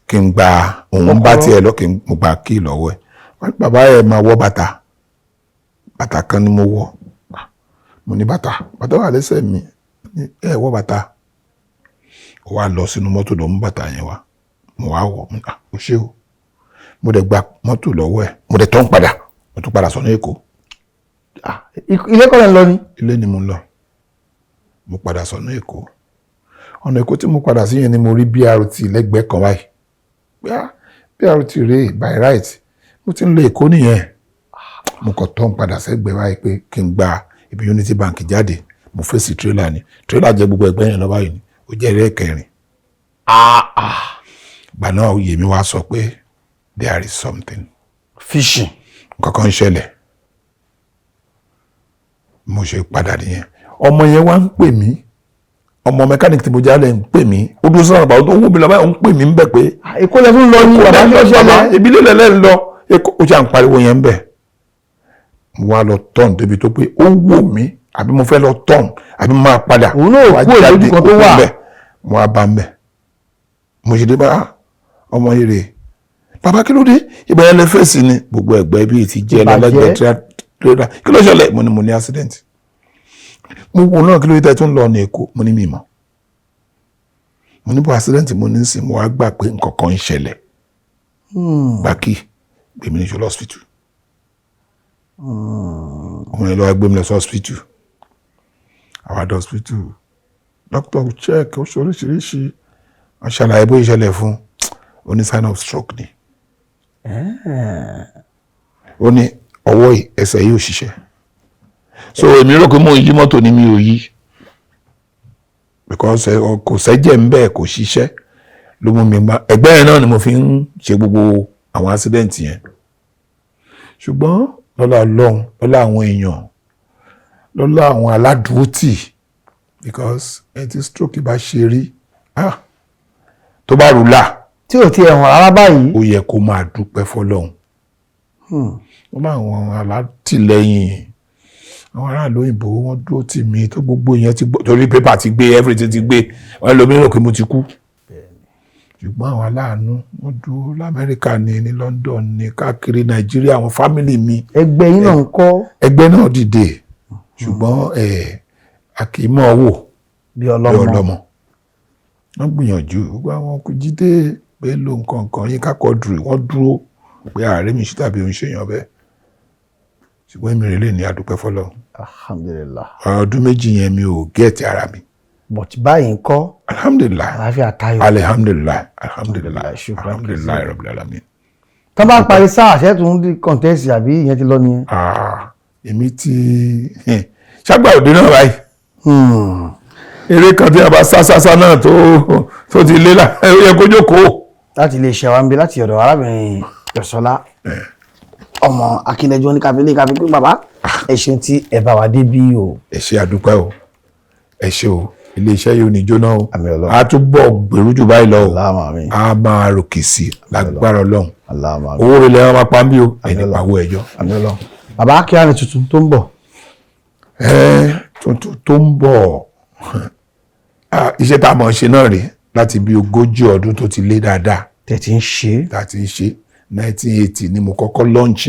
kí n gba òun bá tiẹ̀ lọ, kí n mo gba kí lọ́wọ́ ẹ̀. Wọ́n ní, "Bàbá, ẹ̀ máa wọ bàtà." Bàtà kan ni mo wọ̀. Mo ní bàtà, bàtà wà lẹ́sẹ̀ mi. Ẹ wọ bàtà. Ó wá lọ sínú mọ́tò, lọ mú bàtà yẹn wá. Mo wá wọ̀. Mo ní, "Ah, ó ṣé o." Mo dẹ̀ gba mọ́tò lọ́wọ́ ẹ̀, mo dẹ̀ tán padà, mo tún padà sọ́nà Èkó. Ilé kọ́ lẹ́ ń lọ ni? Ilé ni mo ń lọ. Mo padà sọ́nà Èkó. Ọ̀nà Èkó tí mo padà sí yẹn ni mo rí BRT lẹ́gbẹ̀ẹ́ kan báyìí pé, ah, BRT rèé. By right, mo ti ń lọ Èkó nìyẹn. Mo kàn tán padà sẹ́gbẹ̀ẹ́ báyìí pé kí n gba ibi Unity Bank jáde. Mo fèsì tírélà ni. Tírélà jẹ́ gbogbo ẹgbẹ́ yẹn lọ báyìí ni. Ó jẹ́ eré kẹrin gbà náà. Oyè mi wá sọ pé there is something fishing. Nǹkan kan ń ṣẹlẹ̀. Mo ṣe padà nìyẹn. Ọmọ yẹn wá ń pè mí, ọmọ mẹkáníìkì tí mo jálẹ̀ ń pè mí. Ó dúró sọ̀rọ̀ bàbá, ó wù mí lọ báyìí, ó ń pè mí ń bẹ̀ pé Èkó lẹ tún lọ ní bàbá, kí ló ṣẹlẹ̀? Ibi lílẹ̀ lẹ́ ń lọ Èkó. Ó ṣe à ń pariwo yẹn ń bẹ̀. Mo wá lọ tọ́ọ̀nù débi tó pé ó wò mí, àbí mo fẹ́ lọ tọ́ọ̀nù, àbí mo máa padà. Òun náà Wá kúrò jáde, lójú kan tó ó kú wà. ńbẹ̀. Mo wá bá ń bẹ̀, mo ṣe dé bá, "Ah, ọmọ yìí rèé." "Bàbá, kí ló dé?" Ìgbà yẹn lẹ fèsì ni gbogbo ẹgbẹ́ bíi ti jẹ́ Ìbàjẹ́. lọ́lẹ́gbẹ̀ẹ́ tírélà. "Kí ló ṣẹlẹ̀?" Mo ní mo ní accident. Mo wo náà, "Kí ló dé tẹ́ tún lọ ní Èkó?" Mo ní mi mọ̀. Mo ní bó accident mo ní sìn. Mo wá gbà pé nǹkan kan ń ṣẹlẹ̀. Gbàkí gbèmí ní ṣọlá hospital. Ọmọ yẹn ló wá gbé mi lọ sí hospital. Àwọn àdó hospital, doctor check, ó ṣe oríṣiríṣi, wọ́n ṣàlàyé bóyá ìṣẹ̀lẹ̀ fún ó ní sign of stroke ni. Ó ní ọwọ́ yìí, ẹsẹ̀ yìí ò ṣiṣẹ́. So èmi rò pé mo ń yí mọ́tò ni, mi ò yí, because kò sẹ́jẹ̀ ń bẹ́ẹ̀, kò ṣiṣẹ́ ló mú mi gbá ẹgbẹ́ yẹn náà ni mo fi ń ṣe gbogbo àwọn accident yẹn. Ṣùgbọ́n lọ́lá Ọlọ́run, lọ́lá àwọn èèyàn, lọ́lá àwọn aládùútì, because ẹni tí stroke bá ṣe rí, ah, tó bá rúlà tí ò tiẹ̀ hàn rárá báyìí, ó yẹ kó máa dúpẹ́ fọlọ́run. Wọ́n bá àwọn alátìlẹ́yìn, àwọn aráàlú òyìnbó, wọ́n dúró tì mí tó gbogbo yẹn ti gbọ́, torí pépà ti gbé, everything ti gbé, wọ́n lómi rò pé mo ti kú. Ṣùgbọ́n àwọn aláàánú, wọ́n dúró lamẹ́ríkà ní London, ní káàkiri Nàìjíríà, àwọn family mi. Ẹgbẹ́ yín náà ń kọ́? Ẹgbẹ́ náà dìde, ṣùgbọ́n a kì í mọ̀ wò bí bí ọlọ́mọ. Ọlọ́mọ, wọ́n gbìyànjú. Gbogbo àwọn Jídé Bello, nǹkan kan, Yínká Quadri, wọ́n dúró pé ààrẹ mi ṣe tàbí òun ṣèyàn bẹ́ẹ̀. Ṣùgbọ́n èmi rè lè ní àdúpẹ́ fọlọ́. Alhamdulilah. Ọdún 2 yẹn, mi ò get ara mi. But báyìí ń kọ́? Alhamdulilah. Àlàáfíà tayọ. Alhamdulilah, alhamdulilah. Shukran. Alhamdulilah rabbil alamin. Tọ́ bá parí sáà, ṣẹ́ tún di contest, àbí ìyẹn ti lọ nìyẹn? Ah, èmi ti ṣàgbà òde náà báyìí. Eré kan tí a bá sá sá sá náà tó ti lé là, ó yẹ kó jókòó. Láti ilé iṣẹ́ wa ń bí, láti ọ̀dọ̀ arábìnrin Yọ̀sọ́lá ọmọ Akínlẹ́jọ́ ní káfílẹ̀ káfí pé bàbá, ẹ ṣeun tí ẹ bá wa dé bí o. Ẹ ṣe, àdúpẹ́ o, ẹ ṣe o. Iléeṣẹ́ yóò ní jóná o. Àmín Ọlọ́run. A túbọ̀ gbèrú jù báyìí lọ o. Allahumma àmín. A máa ròkè sí i lágbára Ọlọ́run. Allahumma àmín. Owó rẹ̀ lẹ́wọ̀n máa pa ń bí o, ẹni pàwọ́ ẹjọ́. Àmín Ọlọ́run. Bàbá, kí á ní tuntun tó ń bọ̀? Ẹ tuntun tó ń bọ̀, ah, iṣẹ́ tá a mọ̀ ṣe náà rèé láti bí 40 ọdún tó ti lé dáadáa. Tẹ̀ tí ń ṣe é. Tá a ti ń ṣe. 1980 ni mo kọ́kọ́ launch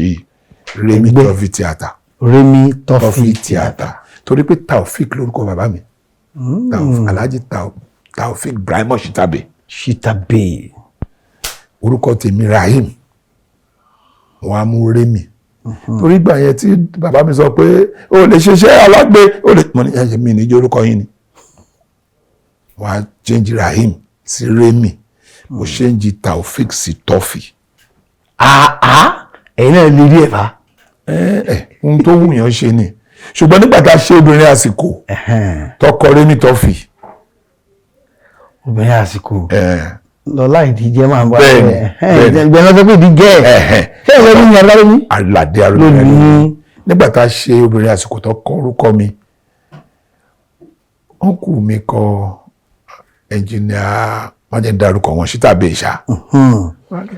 Remi Ẹgbẹ́. Trophy Theatre. Remi Trophy Trophy. Theatre, torí pé Taofik lórúkọ bàbá mi. Alhaji Taofik Ibrahim Shitabe. Shitabe. Orúkọ tèmi Rahim, wọn á mú Remi torí ìgbà yẹn tí bàbá mi sọ pé o lè ṣiṣẹ́ alágbe, o lè mo ní ẹ̀yẹ mi níjẹ́ orúkọ yín ni. Wọn á change Rahim sí Remi, mo change Taofik sí Trophy. Àá, ẹ̀yin náà lè rí ẹ̀ bá. Ẹ ẹ, ohun tó wù yàn ṣe ni. Ṣùgbọ́n nígbà tá a ṣe obìnrin àsìkò tọkọ Remi Trophy. Obìnrin àsìkò. Ẹ lọ́lá ìdíjẹ́ máa ń bá. Bẹ́ẹ̀ni, bẹ́ẹ̀ni. Ìgbẹ́ náà sọ pé ìdíjẹ́ ẹ̀ ṣé ìwé ní ìyá lórí. Aládé arúgbó. Lónìí. Nígbà tá a ṣe obìnrin àsìkò tó kọ orúkọ mi, uncle mi kọ ẹnjìnìà, wọ́n jẹ́ ń darúkọ wọn, Shitabe ìṣá.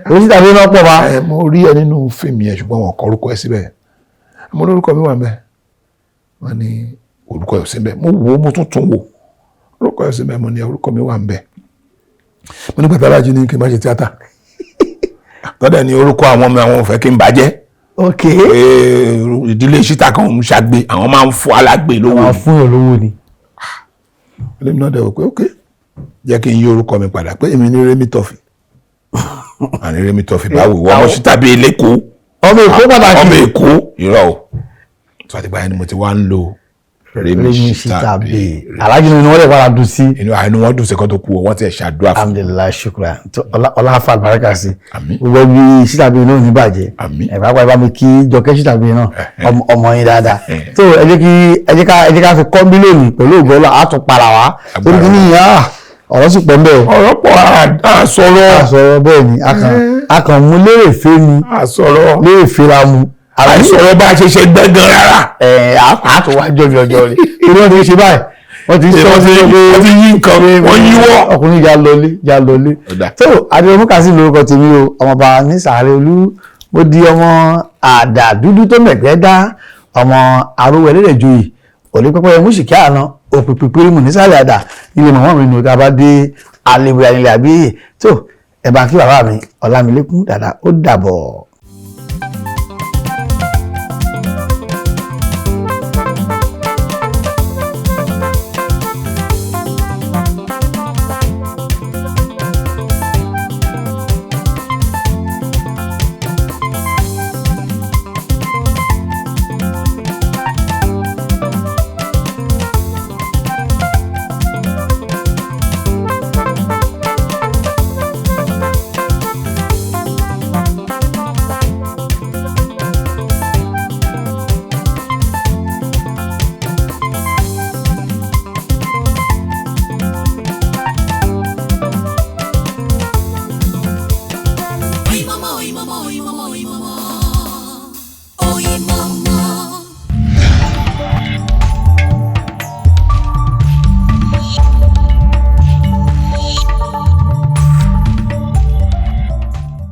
Orí tàbí iná pọ̀ bá. Ẹ mo rí ẹ nínú fíìmù yẹn, ṣùgbọ́n wọn kọ orúkọ ẹ síbẹ̀. Mo lórúkọ mi wà mẹ́. Wọ́n ní orúkọ ẹ síbẹ̀. Mo wò ó, mo tún tún wò, orúkọ ẹ síbẹ̀. Mo ní orúkọ mi wà ń bẹ̀. Mo ní pàtàkì alájí ní kí n má ṣe tíátà tọ́dẹ̀ ní orúkọ àwọn ọmọ àwọn ò fẹ́ kí n bàjẹ́. Pé ìdílé síta kan ń ṣàgbé, àwọn máa ń fún alágbè lówó. Àwọn fún yàn lówó ni. Lèmi náà dẹ̀ wò pé ok, jẹ́ kí n yí orúkọ mi padà, pé èmi ní Remi Trophy, àní Remi Trophy báwo, ìwọ ọmọ Shitabe lẹ́kọ̀ọ́. Ọmọ Èkó pàtàkì. Ọmọ Èkó, irọ́ o. Tó àtìgbà yẹn ni mo ti wá ń lo Remi Remi Shitabe. Shitabe, alájí ni wọ́n lè padà dùn sí. Inú àánú wọn dùn sí kan tó kú o, wọ́n ti ẹ̀ ṣàdúrà fún. Alhamdulilayi, shukran. Tó ọlá fa àlùbáríkà sí. Àmín. Gbogbo ẹbí Shitabe náà ò ní bàjẹ́. Àmín. Ẹ bá pa mi kí Jọkẹ́ Shitabe náà, ọmọ yín dáadáa. Eh. Tó ẹ jẹ́ kí ẹ jẹ́ ká fi kọ́ mílíọ̀nù pẹ̀lú ògo Ọlọ́run, á tún para wá torí kí nìyẹn ọ̀rọ̀ sì pọ̀ ń bẹ̀ o. Ọ̀rọ̀ pọ̀, à sọ̀rọ̀. A sọ̀rọ̀ bẹ́ẹ̀ ni, a kàn mú lérèfé ni. À sọ̀rọ̀. Lérèfé la mu. Àìsọ̀rọ̀ bá a ṣe ṣe gbẹ́gan rárá. Ẹ̀ àtò wá jọ mi ọjọ́ rẹ̀ torí wọ́n ti ṣe báyìí, wọ́n ti sọ Wọ́n ti yí nǹkan, wọ́n yíwọ́. Ọkùnrin já lọlé, já lọlé. Ọ̀dà. Tó Adéọmọ Kazeem lórúkọ tèmi o, ọmọọba ní sàárẹ̀ olú. Mo di ọmọ àdà dúdú tó mẹ̀gbẹ́ dá, ọmọ arówó ẹlẹ́dẹ̀ joyè òní pẹ́pẹ́ mùsìkí àná òpìpì pírímù nísàlẹ̀ àdà nílé màmá mi nù. Tá a bá dé àlebè àyìnlẹ̀ àbíyè tó ẹ̀ bá kí bàbá mi Ọlámilékún dàda. Ó dàbọ̀.